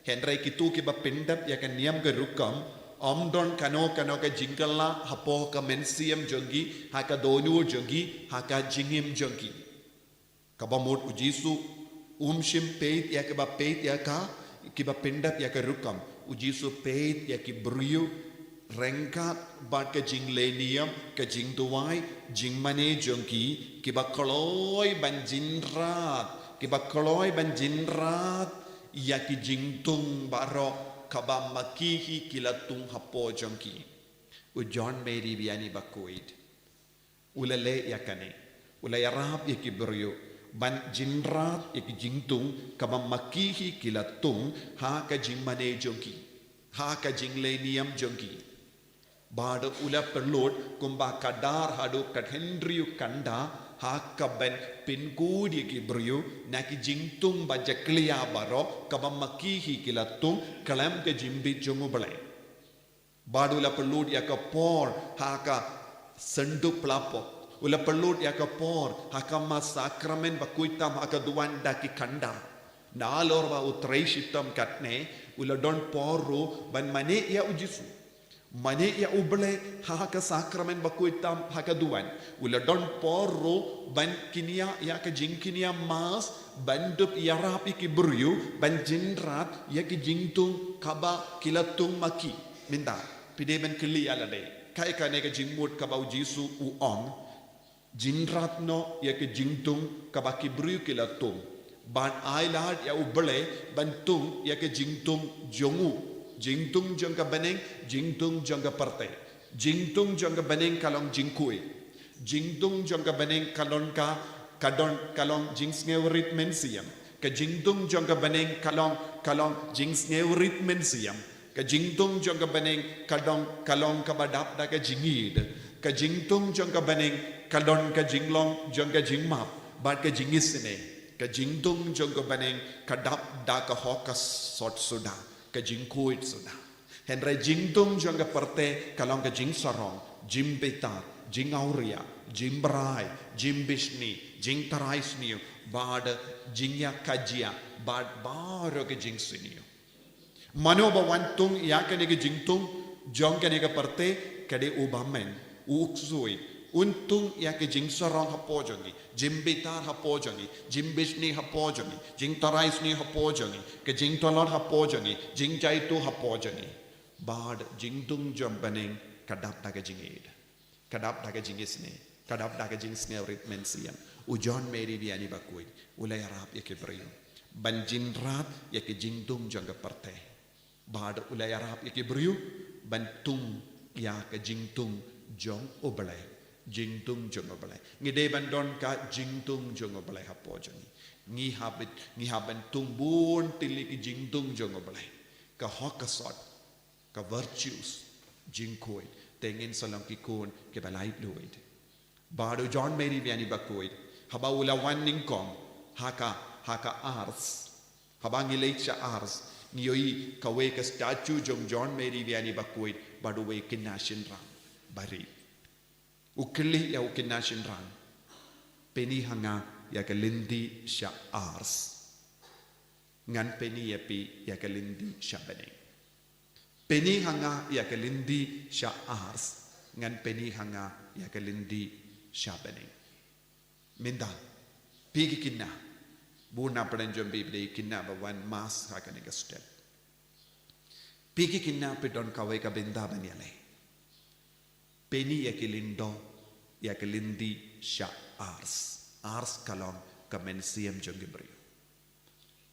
Hynrei kito kiba pyndep ïa ka niam ka rukom, ym don kano kano ka jingkylla hapoh ka mynsiem jong ki, ha ka dohnud jong ki, ha ka jingim jong ki. Kaba mut u Jisu um shym peit ïa kiba peit ïa ka, kiba pyndep ïa ka rukom. U Jisu peit ïa ki briew ryngkat bad ka jingleh niam, ka jingduwai, jingmane jong ki, kiba kloi ban jynrat, kiba kloi ban jynrat ïa ki jingtung baroh kaba ma ki hi ki la tung hapoh jong ki. U John Mary Vianney Bakhuid u la leh ïa kane. U la ïarap ïa ki briew ban jynrat ïa ki jingtung kaba ma ki hi ki la tung ha ka jingmane jong ki, ha ka jingleh niam jong ki. Bad u la pynlut kumba khadar haduh khathynriew kynda ha kaban pynkhuid ïa ki briew na ki jingtung ba jakhlia baroh kaba ma ki hi ki la tung khlem ka jingbit jong u Blei. Bad u la pynlut ïa ka por ha ka synduk pla pop. U la pynlut ïa ka por ha ka mass sakramen ba khuid tam ha ka duwan da ki kynda. Nalor ba u trei shitom katne, u la don por ruh ban mane ïa u Jisu. Mane ïa u Blei ha ka sakramen ba khuid tam ha ka duwan. U la don por ruh ban kynnoh ïa ka jingkynnoh mass, ban dup ïarap ïa ki briew, ban jynrat ïa ki jingtung kaba ki la tung ma ki. Mynta phi dei ban kylli ïa lade, kaei kane ka jingmut kaba u Jisu u ong, jynrat noh ïa ka jingtung kaba ki briew ki la tung, ban ai lad ïa u Blei ban tung ïa ka jingtung jong u, jingtung jong ka bneng, jingtung jong ka pyrthei. Jingtung jong ka bneng ka long jingkhuid. Jingtung jong ka bneng ka long ka, ka don, ka long jingsngewrit mynsiem. Ka jingtung jong ka bneng ka long, ka long jingsngewrit mynsiem. Ka jingtung jong ka bneng ka dong, ka long kaba dap da ka jingïeid. Ka jingtung jong ka bneng ka don ka jinglong jong ka jingmap bad ka jingisynei. Ka jingtung jong ka bneng ka dap da ka hok ka sot suda, ka jingkhuid suda. Hynrei jingtung jong ka pyrthei ka long ka jingsarong, jingbitar, jingawria, jingbrai, jingbishni, jingtharai sniew, bad jingïakajia, bad baroh ka jingsniew. Mano ba wan tung ïa kane ka jingtung jong kane ka pyrthei? Ka dei u bymman, u ksuid. Un tung ïa ka jingsarong hapoh jong ngi, jingbitar hapoh jong ngi, jingbishni hapoh jong ngi, jingtharai sniew hapoh jong ngi, ka jingtlot hapoh jong ngi, jingjaituh hapoh jong ngi. Bad jingtung jong bneng ka dap da ka jingïeid, ka dap da ka jingisynei, ka dap da ka jingsngewrit mynsiem. U John Mary Vianney Bakhuid u la ïarap ïa ki briew ban jynrat ïa ka jingtung jong ka pyrthei. Bad u la ïarap ïa ki briew ban tung ïa ka jingtung jong u Blei. Jingtung jong u Blei. Ngi dei ban don ka jingtung jong u Blei hapoh jong ngi. Ngi hap, ngi hap ban tung bun tylli ki jingtung jong u Blei. Ka hok ka sot, ka virtues, jingkhuid, te ngin sa long ki khun kiba laitluid. Bad u John Mary Vianney Bakhuid, haba u la wan nyngkong ha ka, ha ka Ars, haba ngi leit sha Ars, ngi ïohi kawei ka statue jong John Mary Vianney Bakhuid bad uwei u khynnah shynrang barit. U kylli ïa u khynnah shynrang: Pyni ha nga ïa ka lynti sha Ars, ngan pyni ïa phi ïa ka lynti sha bneng. Pyni ha nga ïa ka lynti sha Ars, ngan pyni ha nga ïa ka lynti sha bneng. Mynta, phi ki khynnah, Bun na pdeng jong phi phi dei kine ba wan mass ha kane ka step. Phi ki kine phi don kawei ka bynta ban ïaleh. Pyni ïa ki lyngdoh, ïa ki lynti sha ars. Ars ka long ka mynsiem jong ki briew.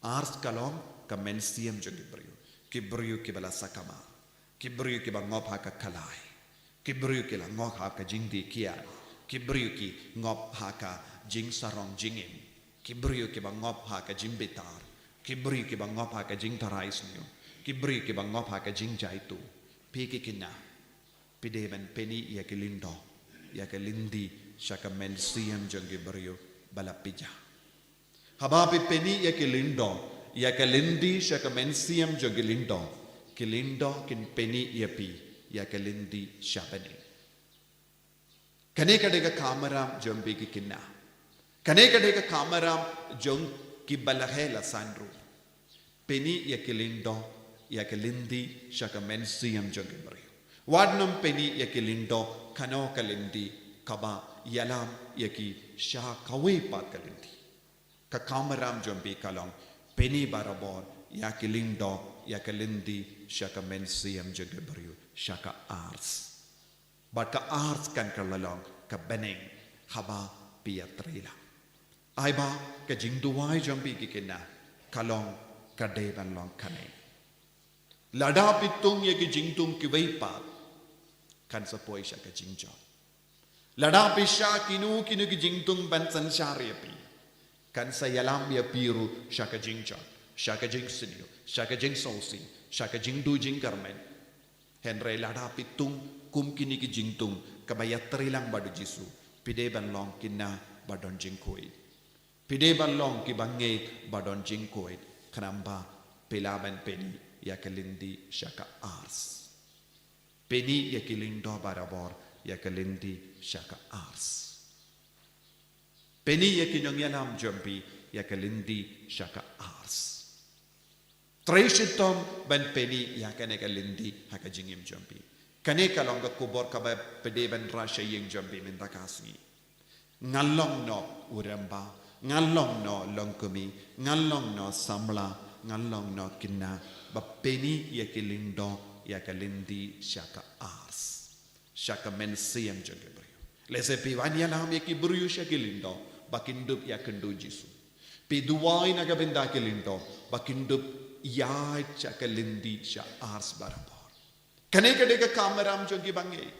Ars ka long ka mynsiem jong ki briew. Ki briew kiba la sakma. Ki briew kiba ngop ha ka khlaiñ. Ki briew ki la ngop ha ka jingdie kiad. Ki briew ki ngop ha ka jingsarong jingim. Ki briew kiba ngop ha ka jingbitar. Ki briew kiba ngop ha ka jingtharai sniew. Ki briew kiba ngop ha ka jingjaituh. Phi ki kine. Phi dei ban pyni ïa ki lyngdoh, ïa ki lynti sha ka mynsiem jong ki briew ba la pynjah. Haba phi pyni ïa ki lyngdoh, ïa ki lynti sha ka mynsiem jong ki lyngdoh, ki lyngdoh kin pyni ïa phi ïa ki lynti sha bneng. Kane ka dei ka kamram jong phi ki kine. Kane ka dei ka kamram jong kiba la heh la san ruh. Pyni ïa ki lyngdoh, ïa ki lynti sha ka mynsiem jong ki briew. Wat nym pyni ïa ki lyngdoh, kano ka lynti, kaba ïalam ïa ki sha kawei pat ka lynti. Ka kamram jong phi ka long, pyni barabor ïa ki lyngdoh, ïa ki lynti sha ka mynsiem jong ki briew, sha ka ars. Bad ka ars kan kylla long ka bneng haba phi ïatrei lang. Ai ba ka jingduwai jong phi ki kine ka long, ka dei ban long kane. Lada phi tung ïa ki jingtung kiwei pat, kan sa poi sha ka jingjot. Lada phi shah kino kino ki jingtung ban synshar ïa phi, kan sa ïalam ïa phi ruh sha ka jingjot, sha ka jingsniew, sha ka jingsngewsih, sha ka jingduh jingkyrmen. Hynrei lada phi tung kum kine ki jingtung kaba ïatrei lang bad u Jisu, phi dei ban long kine ba don jingkhuid. Phi dei ban long kiba ngeit ba don jingkhuid, khnang ba phi lah ban pyni ïa ki lynti sha ka ars. Pyni ïa ki lyngdoh barabor ïa ki lynti sha ka ars. Pyni ïa ki nongïalam jong phi ïa ki lynti sha ka ars. Trei shitom ban pyni ïa kane ka lynti ha ka jingim jong phi. Kane ka long ka khubor kaba phi dei ban rah sha ïing jong phi mynta ka sngi. Ngan long noh u rangbah, ngan long noh longkmie, ngan long noh samla, ngan long noh kine ba pyni ïa ki lyngdoh, ïa ki lynti sha ka ars, sha ka mynsiem jong ki briew. Lehse phi wan ïalam ïa ki briew sha ki lyngdoh ba kin dup ïakynduh Jisu. Phi duwai na ka bynta ki lyngdoh ba kin dup ïaid sha ka lynti sha ars barabor. Kane ka dei ka kamram jong ki bangeit.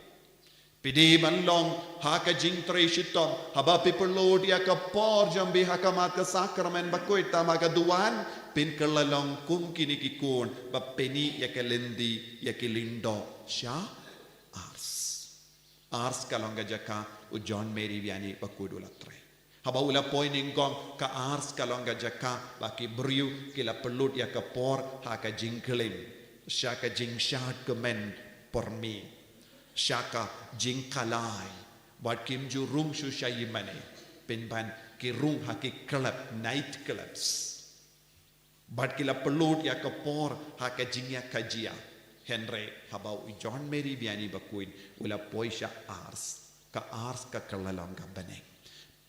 Phi dei ban long ha ka jingtrei shitom, haba phi pynlut ïa ka por jong phi ha khmat ka sakramen bakhuid, tam ha ka duwan, phin kylla long kum kine ki khun ba pyni ïa ka lynti, ïa ki lyngdoh sha ars. Ars ka long ka jaka u John Mary Vianney bakhuid u la trei. Haba u la poi nyngkong, ka ars ka long ka jaka ba ki briew ki la pynlut ïa ka por ha ka jingklim, sha ka jingshad kmen por miet, sha ka jingkhlaiñ, bad kim ju rung shuh sha ïingmane, pynban ki rung ha ki club, night clubs. Bad ki la pynlut ïa ka por ha ka jingïakajia. Hynrei haba u John Mary Vianney bakhuid u la poi sha ars, ka ars ka kylla long ka bneng.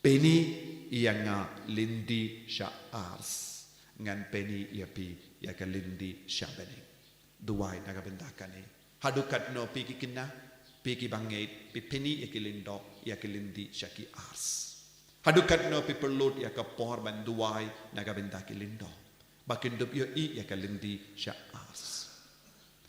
Pyni ïa nga lynti sha ars, ngan pyni ïa phi ïa ka lynti sha bneng. Duwai na ka bynta kane. Haduh katno phi ki khynnah, phi ki bangeit, phi pyni ïa ki lyngdoh, ïa ki lynti sha ki ars? Haduh katno phi pynlut ïa ka por ban duwai na ka bynta ki lyngdoh, ba kin dup ïohi ïa ka lynti sha ars?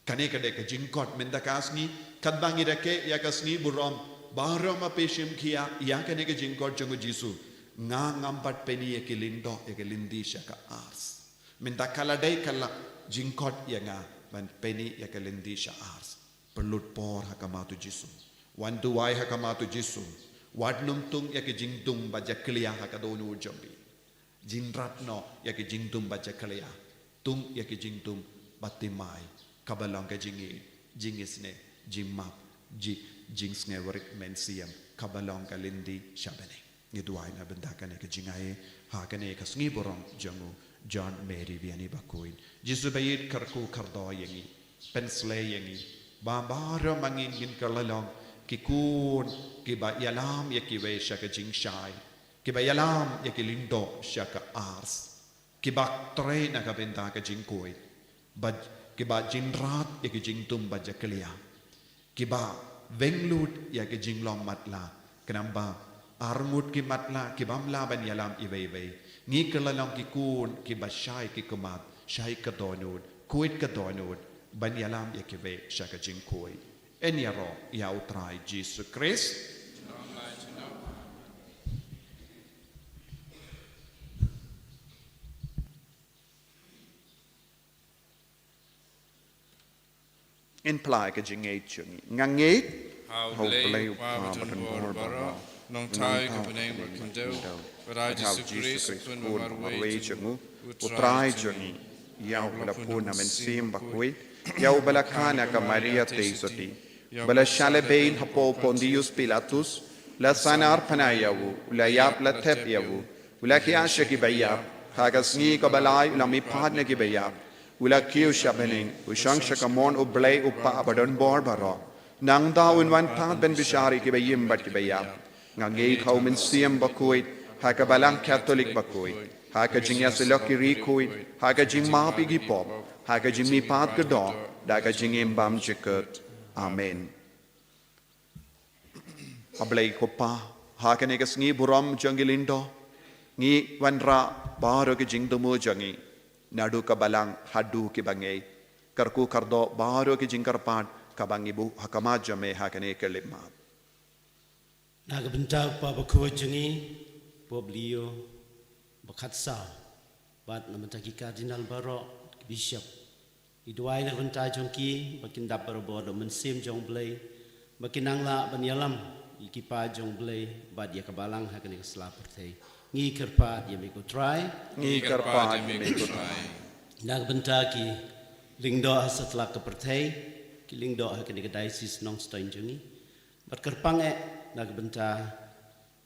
Kane ka dei ka jingkhot mynta ka sngi, katba ngi rakhe ïa ka sngi burom, baroh ma phi shim khia ïa kane ka jingkhot jong u Jisu. Nga ngam pat pyni ïa ki lyngdoh, ïa ki lynti sha ka ars. Mynta ka la dei ka la jingkhot ïa nga ban pyni ïa ka lynti sha ars. Pynlut por ha khmat u Jisu. Wan duwai ha khmat u Jisu. Wat nym tung ïa ka jingtung ba jakhlia ha ka dohnud jong phi. Jingrat noh ïa ka jingtung ba jakhlia. Tung ïa ka jingtung ba thymmai, kaba long ka jingïeit, jingisynei, jingmap, ji-, jingsngewrit mynsiem, kaba long ka lynti sha bneng. Ngi duwai na bynta kane ka jingai ha kane ka sngi burom jong u John Mary Vianney bakhuid. Jisu ba ïeit, kyrkhu kyrdoh ïa ngi, pynshlei ïa ngi ba baroh ma ngi ngin kylla long ki khun kiba ïalam ïa kiwei sha ka jingshai, kiba ïalam ïa ki lyngdoh sha ka ars. kiba trei na ka bynta ka jingkhuid, ba kiba jynrat ïa ki jingtum ba jakhlia, kiba weng lut ïa ki jinglong matlah, khnang ba arngut ki matlah ki bym lah ban ïalam iwei iwei, ngi kylla long ki khun kiba shai ki khmat, shai ka dohnud, khuid ka dohnud, ban ïalam ïa kiwei sha ka jingkhuid. Yn ïaroh ïa U Trai Jisu Khrist. Yn phla ïa ka jingngeit jong ngi. Nga ngeit ha U Blei U Kpa badonbor baroh, Nongthaw ïa ki bneng bad ki khyndew, bad ha U Jisu Khrist U Khun ba marwei jong ngi, U Trai jong ngi, ïa uba la pun na Mynsiem Bakhuid, ïa uba la kha na ka Maria Theisotti, ba la shah lehbeiñ hapoh u Pontius Pilatus, la sahnarphna ïa u, u la ïap, la thep ïa u, u la khiah sha kiba ïap, ha ka sngi kaba lai u la mihpat na kiba ïap, u la kiew sha bneng, u shong sha ka mon U Blei U Kpa badonbor baroh. Nangta un wan pat ban bishar ïa kiba im bad kiba ïap. Nga ngeit ha U Mynsiem Bakhuid, ha ka Balang Katholik bakhuid, ha ka jingïasyllok ki riewkhuid, ha ka jingmap ïa ki pop, ha ka jingmihpat ka doh, da ka jingim bymjukut. Amen. A Blei ko Pa, ha kane ka sngi burom jong ki lyngdoh, ngi wanrah baroh ki jingthmu jong ngi, naduh ka balang haduh kiba ngeit, kyrkhu kyrdoh baroh ki jingkyrpad kaba ngi buh ha khmat jong me ha kane ka khyllipmat. Na ka bynta u Papa Bakhuid jong ngi, Pope Leo ba khatsaw, bad na bynta ki Cardinal baroh, ki Bishop, ngi duwai na ka bynta jong ki ba kin dap barabor da U Mynsiem jong U Blei, ba kin nang lah ban ïalam ïa ki paid jong U Blei bad ïa ka balang ha kane ka sla pyrthei. Ngi kyrpad ïa me ko Trai. Ngi kyrpad ïa me ko Trai. Na ka bynta ki lyngdoh ha satlak ka pyrthei, ki lyngdoh ha kane ka Diocese Nongstoiñ jong ngi, bad kyrpang eh na ka bynta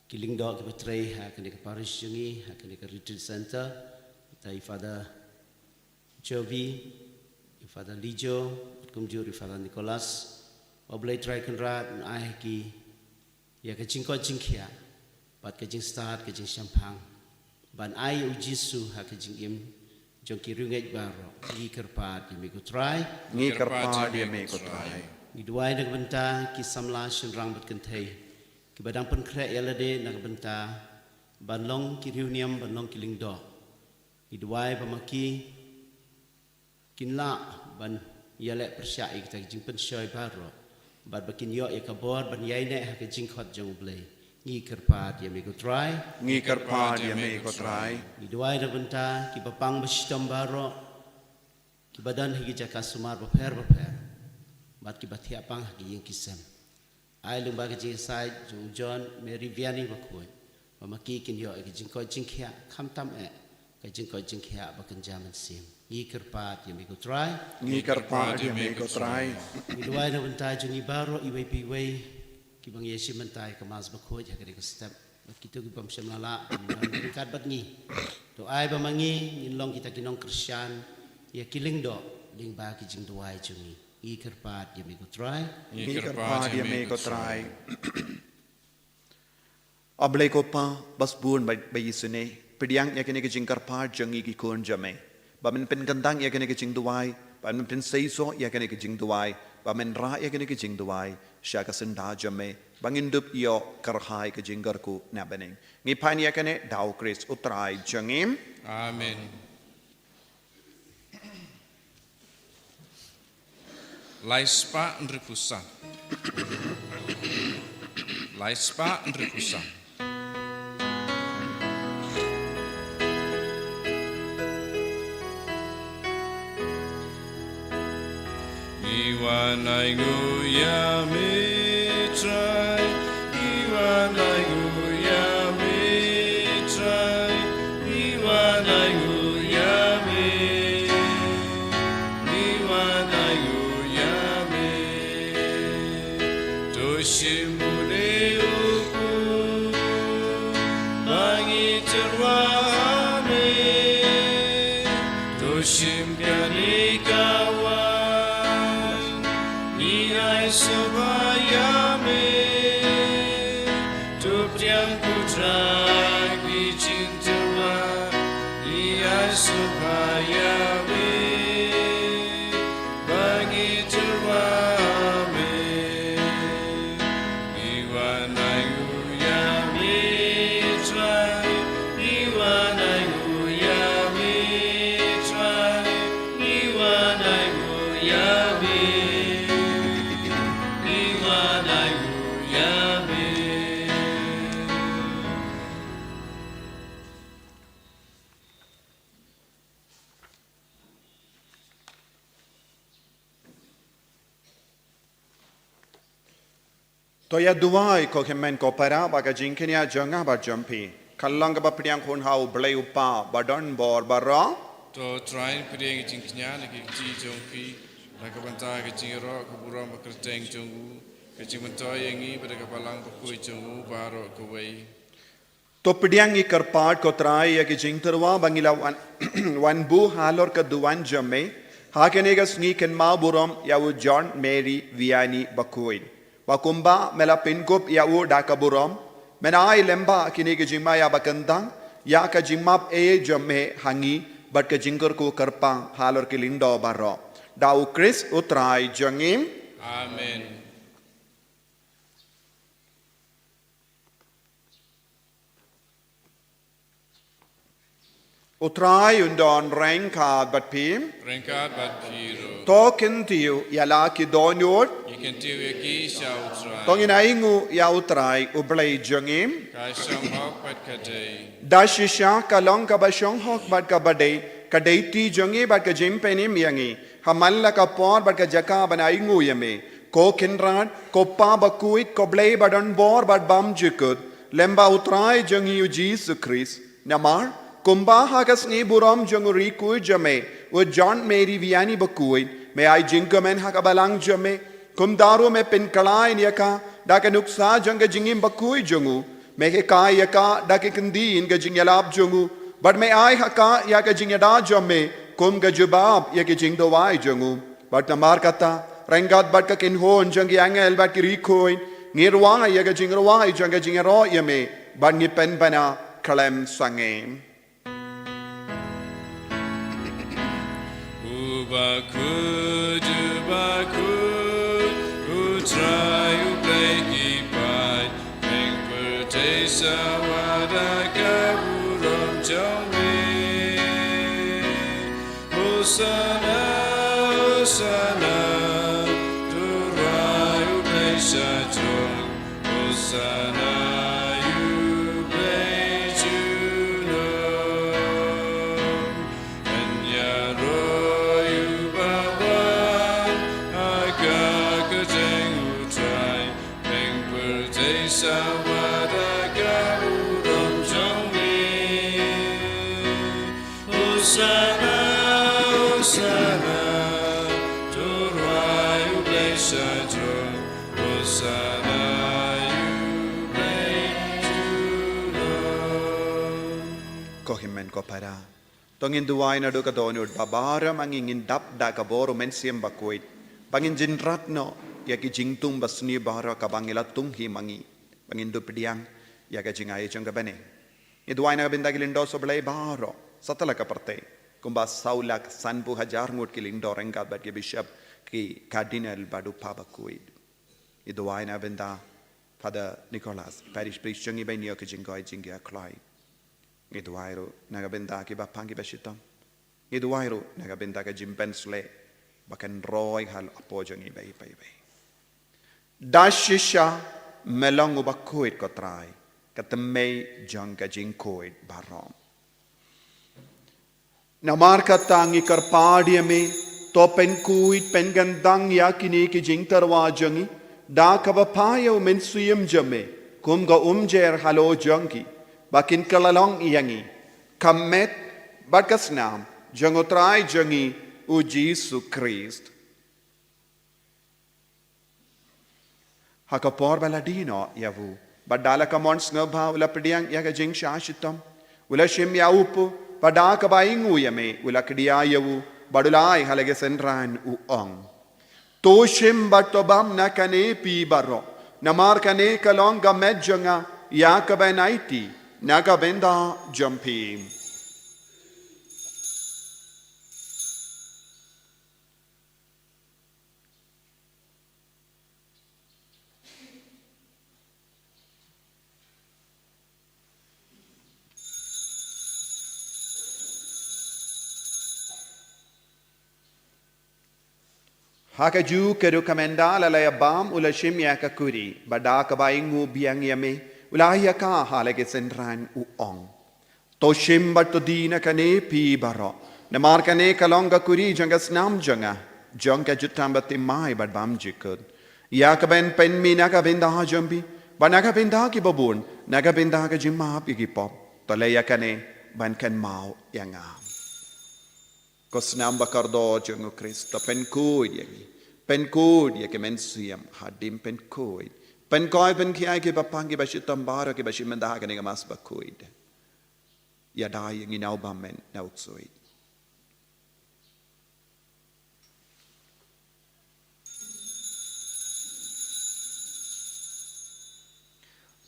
ki lyngdoh kiba trei ha kane ka parish jong ngi, ha kane ka retreat center, tai Father Jovi, ïa Father Lijo, bad kumjuh ïa Father Nicholas. Ba U Blei Trai Kynrad un ai ha ki ïa ka jingkoit jingkhiah, bad ka jingstad, ka jingshemphang, ban ai ïa U Jisu ha ka jingim jong ki riewngeit baroh. Ngi kyrpad ïa me ko Trai. Ngi kyrpad ïa me ko Trai. Ngi duwai na ka bynta ki samla shynrang bad kynthei, kiba dang pynkhreh ïa lade na ka bynta ban long ki riewniam, ban long ki lyngdoh. Ngi duwai ba ma ki kin lah ban ïaleh pyrshah ïa kita ki jingpynshoi baroh, bad ba kin ïoh ïa ka bor ban ïaineh ha ka jingkhot jong U Blei. Ngi kyrpad ïa me ko Trai. Ngi kyrpad ïa me ko Trai. Ngi duwai na ka bynta kiba pang ba shitom baroh, kiba don ha ki jaka sumar bapher bapher, bad kiba thiah pang ha ki ïing ki sem. Ai lyngba ka jingïasaid jong u John, Mary, Vianney bakhuid, ba ma ki kin ïoh ïa ka jingkoit jingkhiah, khamtam eh ka jingkoit jingkhiah ba kynja mynsiem. Ngi kyrpad ïa me ko Trai. Ngi kyrpad ïa me ko Trai. Ngi duwai na ka bynta jong ngi baroh iwei pa iwei, kiba ngi ïashim bynta ïa ka Mass bakhuid ha kane ka step, bad kito ki bym shym la lah ban wan ryngkat bad ngi. To ai ba ma ngi ngin long kita ki nongkyrshan ïa ki lyngdoh lyngba ki jingduwai jong ngi. Ngi kyrpad ïa me ko Trai. Ngi kyrpad ïa me ko Trai. A Blei ko Pa ba sbun ba, ba isynei, pdiang ïa kane ka jingkyrpad jong ngi ki khun jong me, ba men pynkyntang ïa kane ka jingduwai, ba men pynseisoh ïa kane ka jingduwai, ba men rah ïa kane ka jingduwai sha ka syndah jong me, ba ngin dup ïoh kyrhai ka jingkyrkhu na bneng. Ngi pan ïa kane da U Khrist U Trai jong ngi. Amen. Lai spah hynriewphew san. Lai spah hynriewphew san. Ngi wan ainguh ïa me Trai, ngi wan ainguh ïa me Trai, ngi wan ainguh ïa me, ngi wan ainguh ïa me. To shim une u kpu ba ngi tyrwa ha me. To shim kane ka waiñ, ngi ai sngewbha ïa me. To pdiang ko Trai ki jingtyrwa, ngi ai Sngewbha ïa me, ba ngi tyrwa me. Ngi wan ainguh ïa me Trai, ngi wan ainguh ïa me Trai, ngi wan ainguh ïa me, ngi wan ainguh ïa me. To ïa duwai ko hynmen ko para ba ka jingkñia jong nga bad jong phi kan long kaba pdiang khun ha U Blei U Kpa ba don bor baroh. To Trai, pdiang ka jingkñia na ki kti jong phi, na ka bynta ka jingïaroh ka burom ba kyrteng jong u, ka jingmyntoi ïa ngi bad ka balang bakhuid jong u baroh kawei. To pdiang ngi kyrpad ko Trai ïa ki jingtyrwa ba ngi la wan, wan buh halor ka duwan jong me ha kane ka sngi kynmaw burom ïa u John Mary Vianney bakhuid, ba kumba me la pynkup ïa u da ka burom, men ai lem ba kine ki jingma ïa ba kyntang ïa ka jingmap ei jong me ha ngi bad ka jingkyrkhu kyrpang halor ki lyngdoh baroh. Da U Khrist U Trai jong ngi. Amen. U Trai un don ryngkat bad phi. Ryngkat bad phi ruh. To kyntiew ïa la ki dohnud. Ngi kyntiew ïa ki sha U Trai. To ngin ainguh ïa U Trai U Blei jong ngi. Ka shong hok bad ka dei. Da shisha ka long kaba shong hok bad kaba dei, ka dei ti jong ngi bad ka jingpynim ïa ngi ha man la ka por bad ka jaka ban ainguh ïa me, ko Kynrad, ko Pa bakhuid, ko Blei ba don bor bad bymjukut, lem bad U Trai jong ngi U Jisu Khrist. Namar kumba ha ka sngi burom jong u riewkhuid jong me, u John Mary Vianney bakhuid, me ai jingkmen ha ka balang jong me, kumta ruh me pynkylla ïa ka da ka nuksa jong ka jingim bakhuid jong u. Me hikai ïa ka da ki kyntien ka jingïalap jong u, bad me ai ha ka ïa ka jingïada jong me kum ka jubab ïa ki jingduwai jong u. Bad namar kata, ryngkat bad ka kynhun jong ki angel bad ki riewkhuid, ngi rwai ïa ka jingrwai jong ka jingïaroh ïa me, bad ngi pynbna khlem sangeh. U bakhuid, u bakhuid, U Trai U Blei ki paid, pdeng pyrthei sawa da ka burom jong me. Hosana, Hosana, to U Trai U Blei sha jrong. Hosana ïa U Blei junom. Yn ïaroh ïa uba wan ha ka kyrteng U Trai, pdeng pyrthei sawa da ka burom jong me. Hosana, Hosana, to U Trai U Blei sha jrong. Hosana ïa U Blei junom. Ko hynmen ko para, to ngin duwai naduh ka dohnud ba baroh ma ngi ngin dap da ka bor U Mynsiem Bakhuid, ba ngin jynrat noh ïa ki jingthung basniew baroh kaba ngi la thung hi ma ngi, ba ngin dup pdiang ïa ka jingai jong ka bneng. Ngi duwai na ka bynta ki lyngdoh sohblei baroh satlak ka pyrthei, kumba saw lak sanphew hajar ngut ki lyngdoh ryngkat bad ki bishop, ki cardinal bad u Pa bakhuid. Ngi duwai na ka bynta Father Nicholas, parish priest jong ngi ba in ïoh ka jingkoit jingkhiah khlaiñ. Ngi duwai ruh na ka bynta kiba pang kiba shitom. Ngi duwai ruh na ka bynta ka jingpynshlur ba kan roi ha la ka por jong ngi ba i ba i ba i. Da shisha me long u bakhuid ko Trai, ka thymmei jong ka jingkhuid baroh. Namar kata ngi kyrpad ïa me, to pynkhuid pynkyntang ïa kine ki jingtyrwa jong ngi da kaba phah ïa U Mynsiem jong me kum ka umjer halor jong ki, ba kin kylla long ïa ngi ka met bad ka snam jong U Trai jong ngi U Jisu Khrist. Ha ka por ba la die noh ïa u, bad da la ka mon sngewbha u la pdiang ïa ka jingshah shitom. U la shim ïa u kpu, bad da kaba ainguh ïa me u la kdiah ïa u, bad u la ai ha la ki synran u ong: To shim bad to bam na kane phi baroh, namar kane ka long ka met jong nga ïa kaban aiti na ka bynta jong phi. Ha kajuh ka rukom mynta la la ïa bam u la shim ïa ka kuri, bad da kaba i nguh biang ïa me, u la ai ïa ka ha la ki synran u ong. To shim bad to die na kane phi baroh. Namar kane ka long ka kuri jong ka snam jong nga, jong ka jutang bathymmai bad bymjukut. Ïa kaban pynmih na ka bynta jong phi, bad na ka bynta kiba bun, na ka bynta ka jingmap ïa ki pop. To leh ïa kane ban kynmaw ïa nga. Ko snam bakordor jong u Khrist, to pynkhuid ïa ngi. Pynkhuid ïa ki mynsiem hadien pynkhuid. Pynkhuid, pynkhuid ïa kiba pang, kiba shitom baroh, kiba shim bynta ha kane ka Mass bakhuid. Ïada ïa ngi na u bymman, na u ksuid.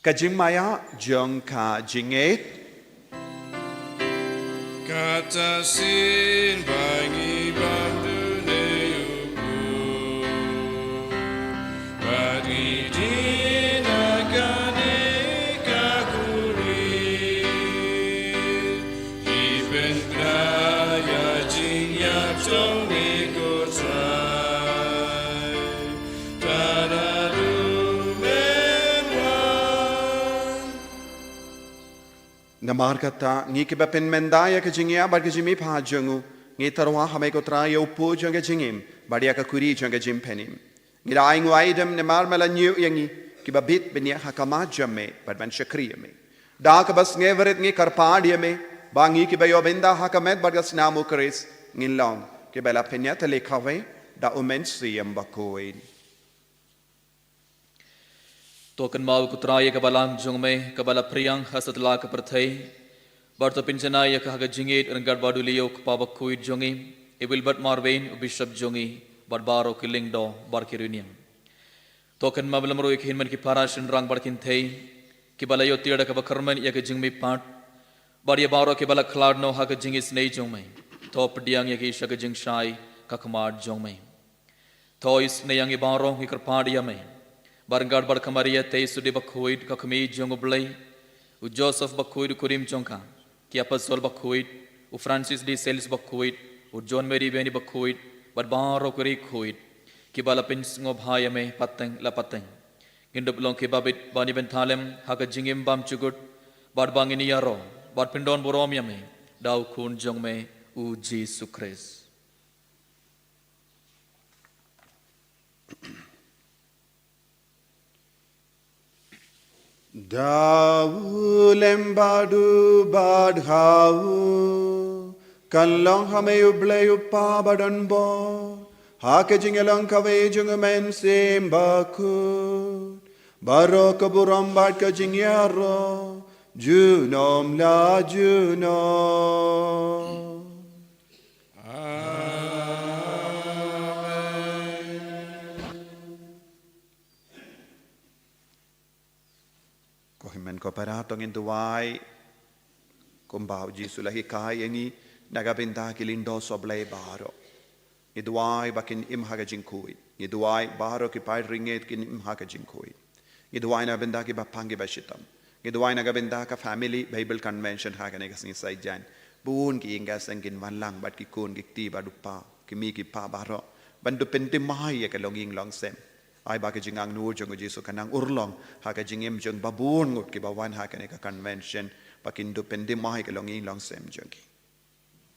Ka jingmaïa jong ka jingngeit. Kata shisien ba ngi bam dune u Blei, bad ngi die na kane ka kuri. Ngi pynbna ïa ka jingïap jong ngi, ko Trai. Tad haduh men wan. Namar kata, ngi kiba pynmynta ïa ka jingïap bad ka jingmihpat jong u, ngi tyrwa ha me, ko Trai, ïa u pud jong ka jingim, bad ïa ka kuri jong ka jingpynim. Ngi la ainguh aidem namar me la ñiew ïa ngi, kiba bit ban ïaid ha khmat jong me, bad ban shakri ïa me. Da kaba sngewrit ngi kyrpad ïa me, ba ngi kiba ïoh bynta ha ka met bad ka snam u Khrist, ngin long kiba la pynïatylli kawei da u Mynsiem Bakhuid. To kynmaw, ko Trai, ïa ka balang jong me, kaba la phriang ha satlak ka pyrthei. Bad to pynjanai ïa ka ha ka jingïeit ryngkat bad u Leo, u kpa bakhuid jong ngi, i Wilbert Marwein, u bishop jong ngi, bad baroh ki lyngdoh bad ki riewniam. To kynmaw lem ruh ïa ki hynmen ki para shynrang bad kynthei, kiba la ïoh tiar da kaba kyrmen ïa ka jingmihpat. Bad ïa baroh kiba la khlad noh ha ka jingisynei jong me. To pdiang ïa ki sha ka jingshai ka khmat jong me. To isynei ïa ngi baroh, ngi kyrpad ïa me. Bad ryngkat bad ka Maria Theisotti bakhuid, ka kmie jong u Blei, u Joseph bakhuid, u kurim jong ka, ki apostol bakhuid, u Francis de Sales bakhuid, u John Mary Vianney bakhuid, bad baroh ki rieh khuid, kiba la pynsngewbha ïa me pateng la pateng. Ngin dup long kiba bit ban ïa bynta lem ha ka jingim bymjukut, bad ba ngin ïaroh bad pyndonburom ïa me da u Khun jong me, u Jisu Khrist. Da u lem bad u bad ha u, kan long ha me u Blei u Kpa badonbor, ha ka jingïalong kawei jong u Mynsiem Bakhuid, baroh ka burom bad ka jingïaroh junom la junom. Amen. Ko hynmen ko para, to ngin duwai kumba u Jisu u la hikai ïa ngi na ka bynta ki lyngdoh sohblei baroh. Ngi duwai ba kin im ha ka jingkhuid. Ngi duwai baroh ki paid ryngit kin im ha ka jingkhuid. Ngi duwai na ka bynta kiba pang kiba shitom. Ngi duwai na ka bynta ka family Bible convention ha kane ka sngi Saitjaiñ. Bun ki ïing ki sem kin wan lang bad ki khun ki kti bad u kpa, ki kmie ki kpa baroh, ban dup pynthymmai ïa ka longïing longsem. Ai ba ka jingangnud jong u Jisu kan nang urlong ha ka jingim jong ba bun ngut kiba wan ha kane ka convention, ba kin dup pynthymmai ïa ka longïing longsem jong ki.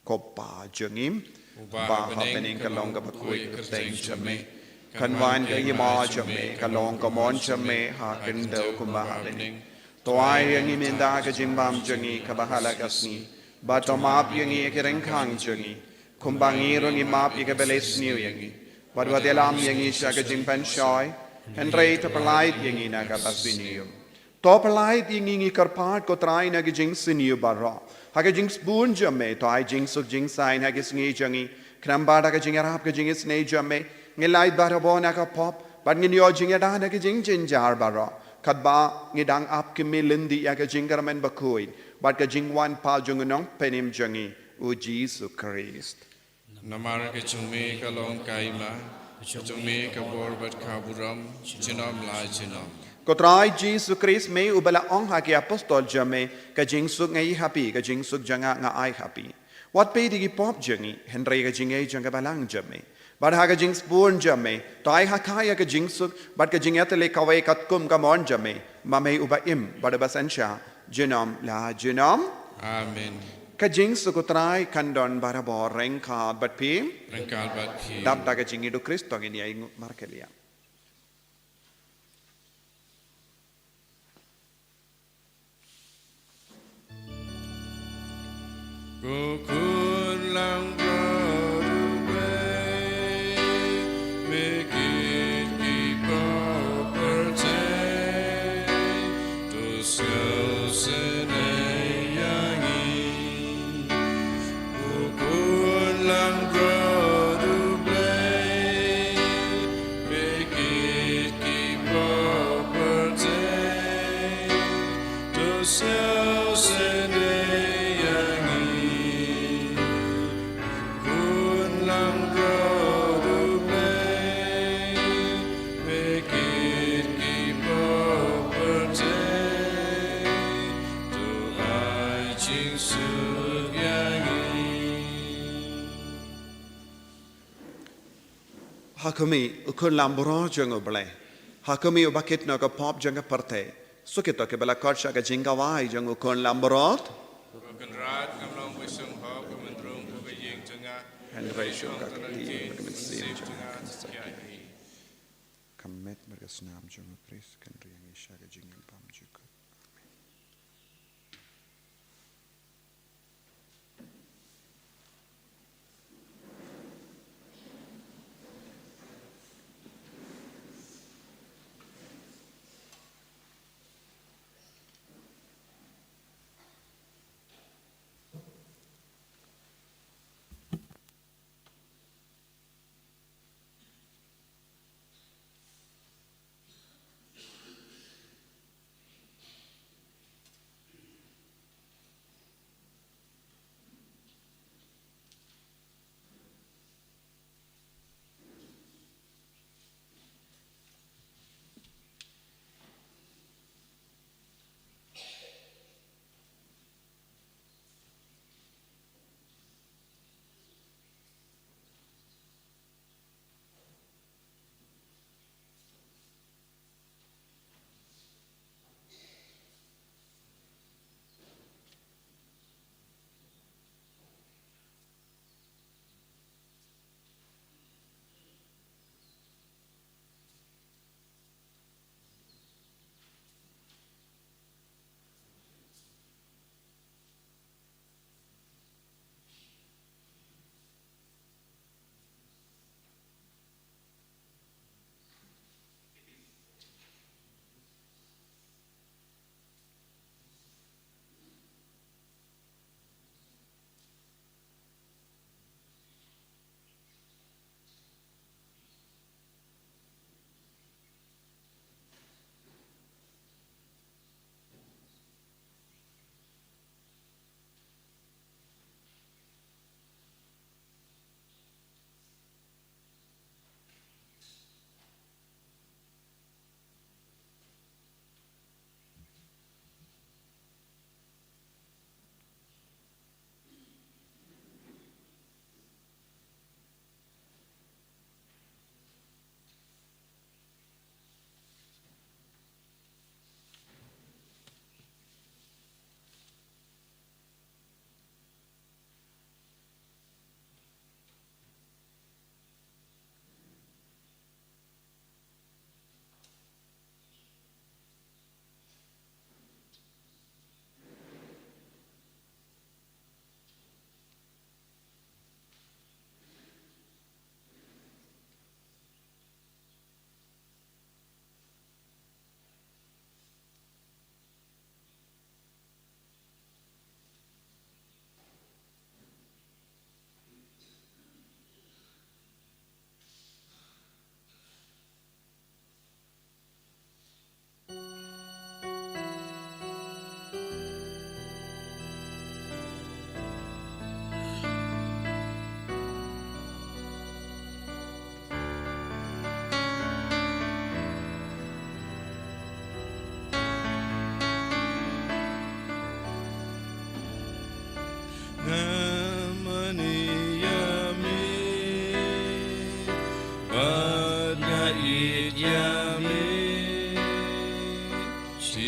Ko Pa jong ngi, uba ha bneng, ka long kaba khuid ka kyrteng jong me. Kan wan ka hima jong me, kan long ka mon jong me ha khyndew kumba ha bneng. To ai ïa ngi mynta ka jingbam jong ngi kaba ha la ka sngi. Bad to map ïa ngi ïa ki ryngkang jong ngi, kumba ngi ruh ngi map ïa kiba leh sniew ïa ngi. Bad wat ïalam ïa ngi sha ka jingpynshoi, hynrei to pyllait ïa ngi na kaba sniew. To pyllait ïa ngi, ngi kyrpad ko Trai, na ki jingsniew baroh. Ha ka jingsbun jong me, to ai jingsuk jingsaiñ ha ki sngi jong ngi. Khnang ba da ka jingïarap ka jingisynei jong me, ngin lait barabor na ka pop, bad ngin ïoh jingïada na ki jingjynjar baroh. Katba ngi dang ap khmih lynti ïa ka jingkyrmen bakhuid bad ka jingwan pat jong u Nongpynim jong ngi, u Jisu Khrist. Namar ka jong me ka long ka hima, ka jong me ka bor bad ka burom, junom la junom. Ko Trai Jisu Khrist, me uba la ong ha ki apostol jong me, ka jingsuk nga ai ha phi, ka jingsuk jong nga nga ai ha phi. Wat peit ïa ki pop jong ngi, hynrei ka jingngeit jong ka balang jong me. Bad ha ka jingsbun jong me, to ai ha ka ïa ka jingsuk bad ka jingïatylli kawei katkum ka mon jong me, ma me uba im bad uba synshar junom la junom. Amen. Ka jingsuk U Trai kan don barabor ryngkat bad phi. Ryngkat bad phi. Dap da ka jingïeid U Khrist to ngin ïa ïnguh markylliang. Ko khun langbrot U Blei, me kit ki ba pyrthei, to sngewsynei ïa ngi. Ko khun langbrot U Blei, me kit ki ba pyrthei, to sngewsynei ïa ngi. Ko khun langbrot U Blei, me kit ki ba pyrthei, to ai jingsuk ïa ngi. Ha khmih, U Khun langbrot jong U Blei. Ha khmih, uba kit noh ka pop jong ka pyrthei. Suk ïa to kiba la khot sha ka jingkawai jong U Khun langbrot. Ko Kynrad, ngam long ba sngewhok, ko myndrong ko ka ïing jong nga. Hynrei shu ong ka kti, bad ka mynsiem jong nga kan sa ïaid. Ka met bad ka snam jong U Khrist kan ri ïa ngi sha ka jingim bymjukut. Amen.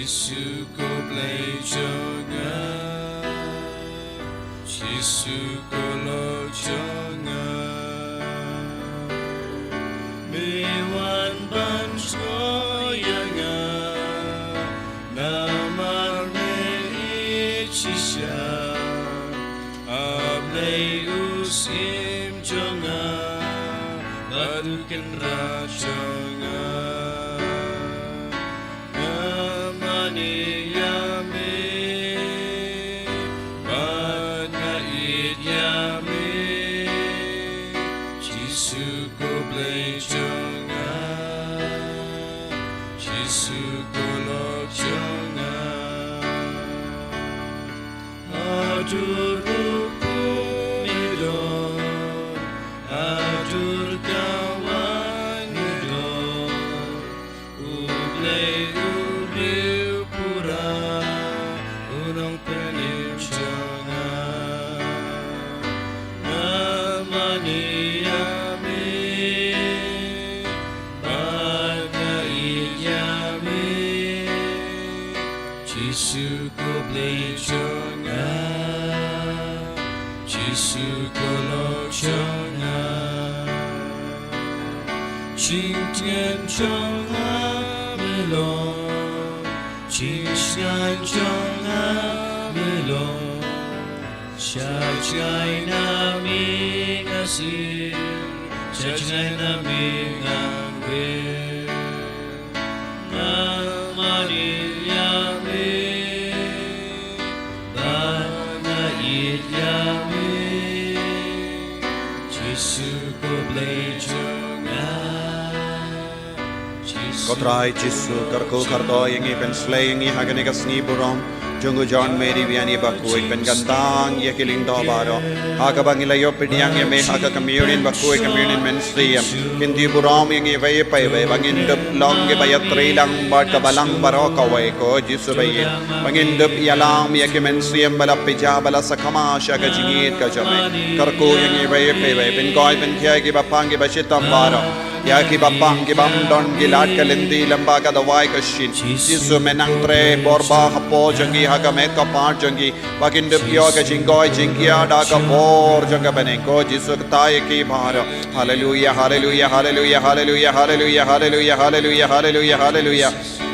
Jisu ko Blei jong nga, Jisu ko Lok jong nga. Me wan ban sngewthuh ïa nga, namar me ïeit shisha. A Blei u Syiem jong nga, bad u Kynrad jong nga. Nga mane ïa me, bad nga ïeit ïa me. Jisu ko Blei jong nga, Jisu ko Lok jong nga. Haduh ruh kumne don, haduh ka wan ne don. U Blei u briew pura, u nongpynim jong nga. Nga mane ïa me, bad nga ïeit ïa me. Jisu ko Blei jong nga, Jisu ko Lok jong nga. Jingtngen jong nga me long, jingsngewsih jong nga me long. Sha jngai na me nga sir, sha jngai na me nga ngeit. Nga mane ïa me, bad nga ïeit ïa me. Jisu ko Blei jong nga. Ko Trai Jisu, kyrkhu kyrdoh ïa ngi, pynslei ïa ngi ha kane ka sngi burom jong u John Mary Vianney bakhuid, pynkyntang ïa ki lyngdoh baroh. Ha kaba ngi la ïoh pdiang ïa me ha ka communion bakhuid, communion mynsiem, kin die burom ïa ngi iwei pa iwei ba ngin dup long kiba ïatrei lang bad ka balang baroh kawei, ko Jisu ba ïeit. Ba ngin dup ïalam ïa ki mynsiem ba la pynjah ba la sakma sha ka jingïeit ka jong me. Kyrkhu ïa ngi iwei pa iwei, pynkoit pynkhia ïa kiba pang kiba shitom baroh. Ïa kiba pang kibym don ki lad ka lynti lyngba ka dawai ka shin. Jisu, me nang trei bor ba hapoh jong ki ha ka met ka par jong ki, ba kin dup ïoh ka jingkoit jingkhia da ka bor jong ka bneng, ko Jisu, kata ïa ki baroh. Haleluia, haleluia, haleluia, haleluia, haleluia, haleluia, haleluia, haleluia, haleluia.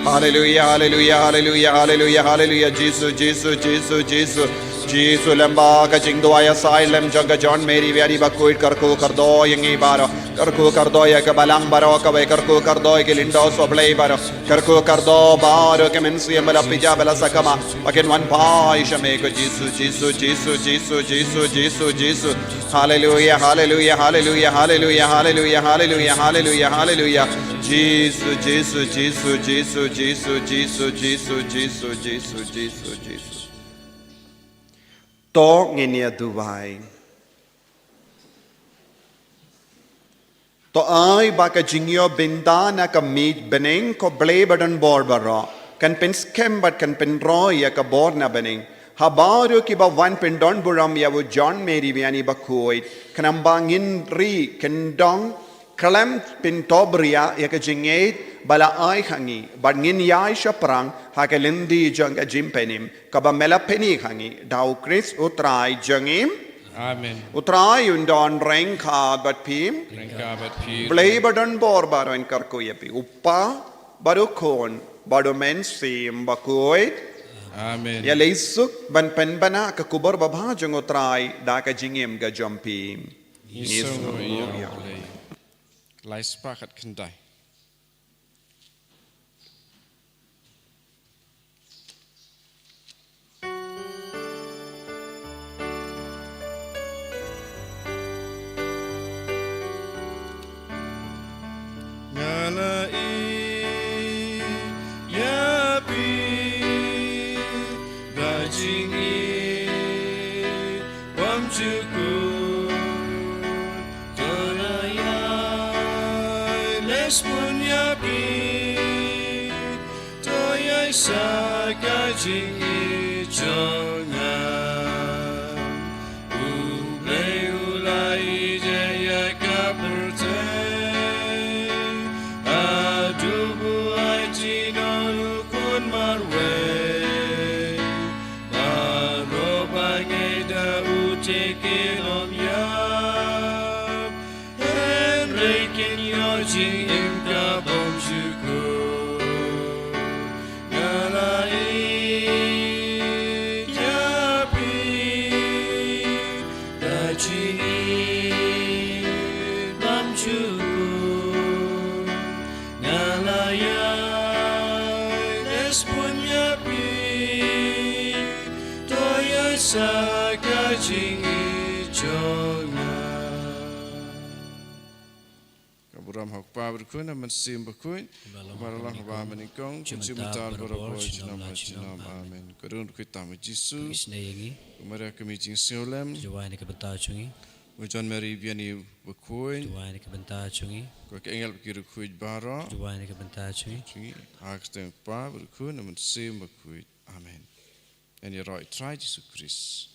Haleluia, haleluia, haleluia, haleluia, haleluia. Jisu, Jisu, Jisu, Jisu. Jisu, lyngba ka jingduwai ïasai lem jong ka John Mary Vianney bakhuid, kyrkhu kyrdoh ïa ngi baroh. Kyrkhu kyrdoh ïa ka balang baroh kawei, kyrkhu kyrdoh ïa ki lyngdoh sohblei baroh. Kyrkhu kyrdoh baroh ki mynsiem ba la pynjah ba la sakma, ba kin wan phai sha me, ko Jisu, Jisu, Jisu. Haleluia, haleluia, haleluia, haleluia, haleluia, haleluia, haleluia, haleluia. Jisu, Jisu, Jisu, Jisu, Jisu, Jisu, Jisu, Jisu, Jisu, Jisu. To ngin ïa duwai. To ai ba ka jingïoh bynta na ka miej bneng, ko Blei ba don bor baroh, kan pynskhem bad kan pynroi ïa ka bor na bneng ha baroh kiba wan pyndon burom ïa u John Mary Vianney bakhuid, khnang ba ngin ri kyndong khlem pyntohbria ïa ka jingngeit ba la ai ha ngi, bad ngin ïai shaphrang ha ka lynti jong ka jingpynim kaba me la pyni ha ngi, da u Khrist u Trai jong ngi. Amen. U Trai un don ryngkat bad phi. Ryngkat bad phi. Blei ba don bor baroh un kyrkhu ïa phi, u Kpa bad u Khun bad u Mynsiem Bakhuid. Amen. Ïa leit suk ban pynbna ka khubor babha jong u Trai da ka jingim ka jong phi. Ngi sngewnguh ïa U Blei. Lai spah khatkhyndai. Nga la ïeit ïa phi da jingïeit bymjukut. To ïa leh sbun ïa phi, to ïa sa ka jingïeit jong nga. U Blei u la ïeit ïa ka pyrthei haduh ba u ai jingïeit u Khun marwei. Naya, nespun ya pi, to ya sa ka jing i jong nga. Ka burom ha u Kpa bad u Khun bad u Mynsiem Bakhuid. Ba la long ha ba mynnyngkong, jingmynta barabor, junom la junom. Amen. Ko don khuid tam u Jisu. Ki sne ïa ngi. Ko Maria ka mi jingsngewlem. Duwai na ka bynta jong ngi. Ko John Mary biang ïa u Bakhuid. Duwai na ka bynta jong ngi. Ko ki angel bad ki riewkhuid baroh. Duwai na ka bynta jong ngi. Jong ngi. Ha ka kyrteng u Kpa bad u Khun bad u Mynsiem Bakhuid. Amen. Yn ïaroh ïa u Trai Jisu Khrist.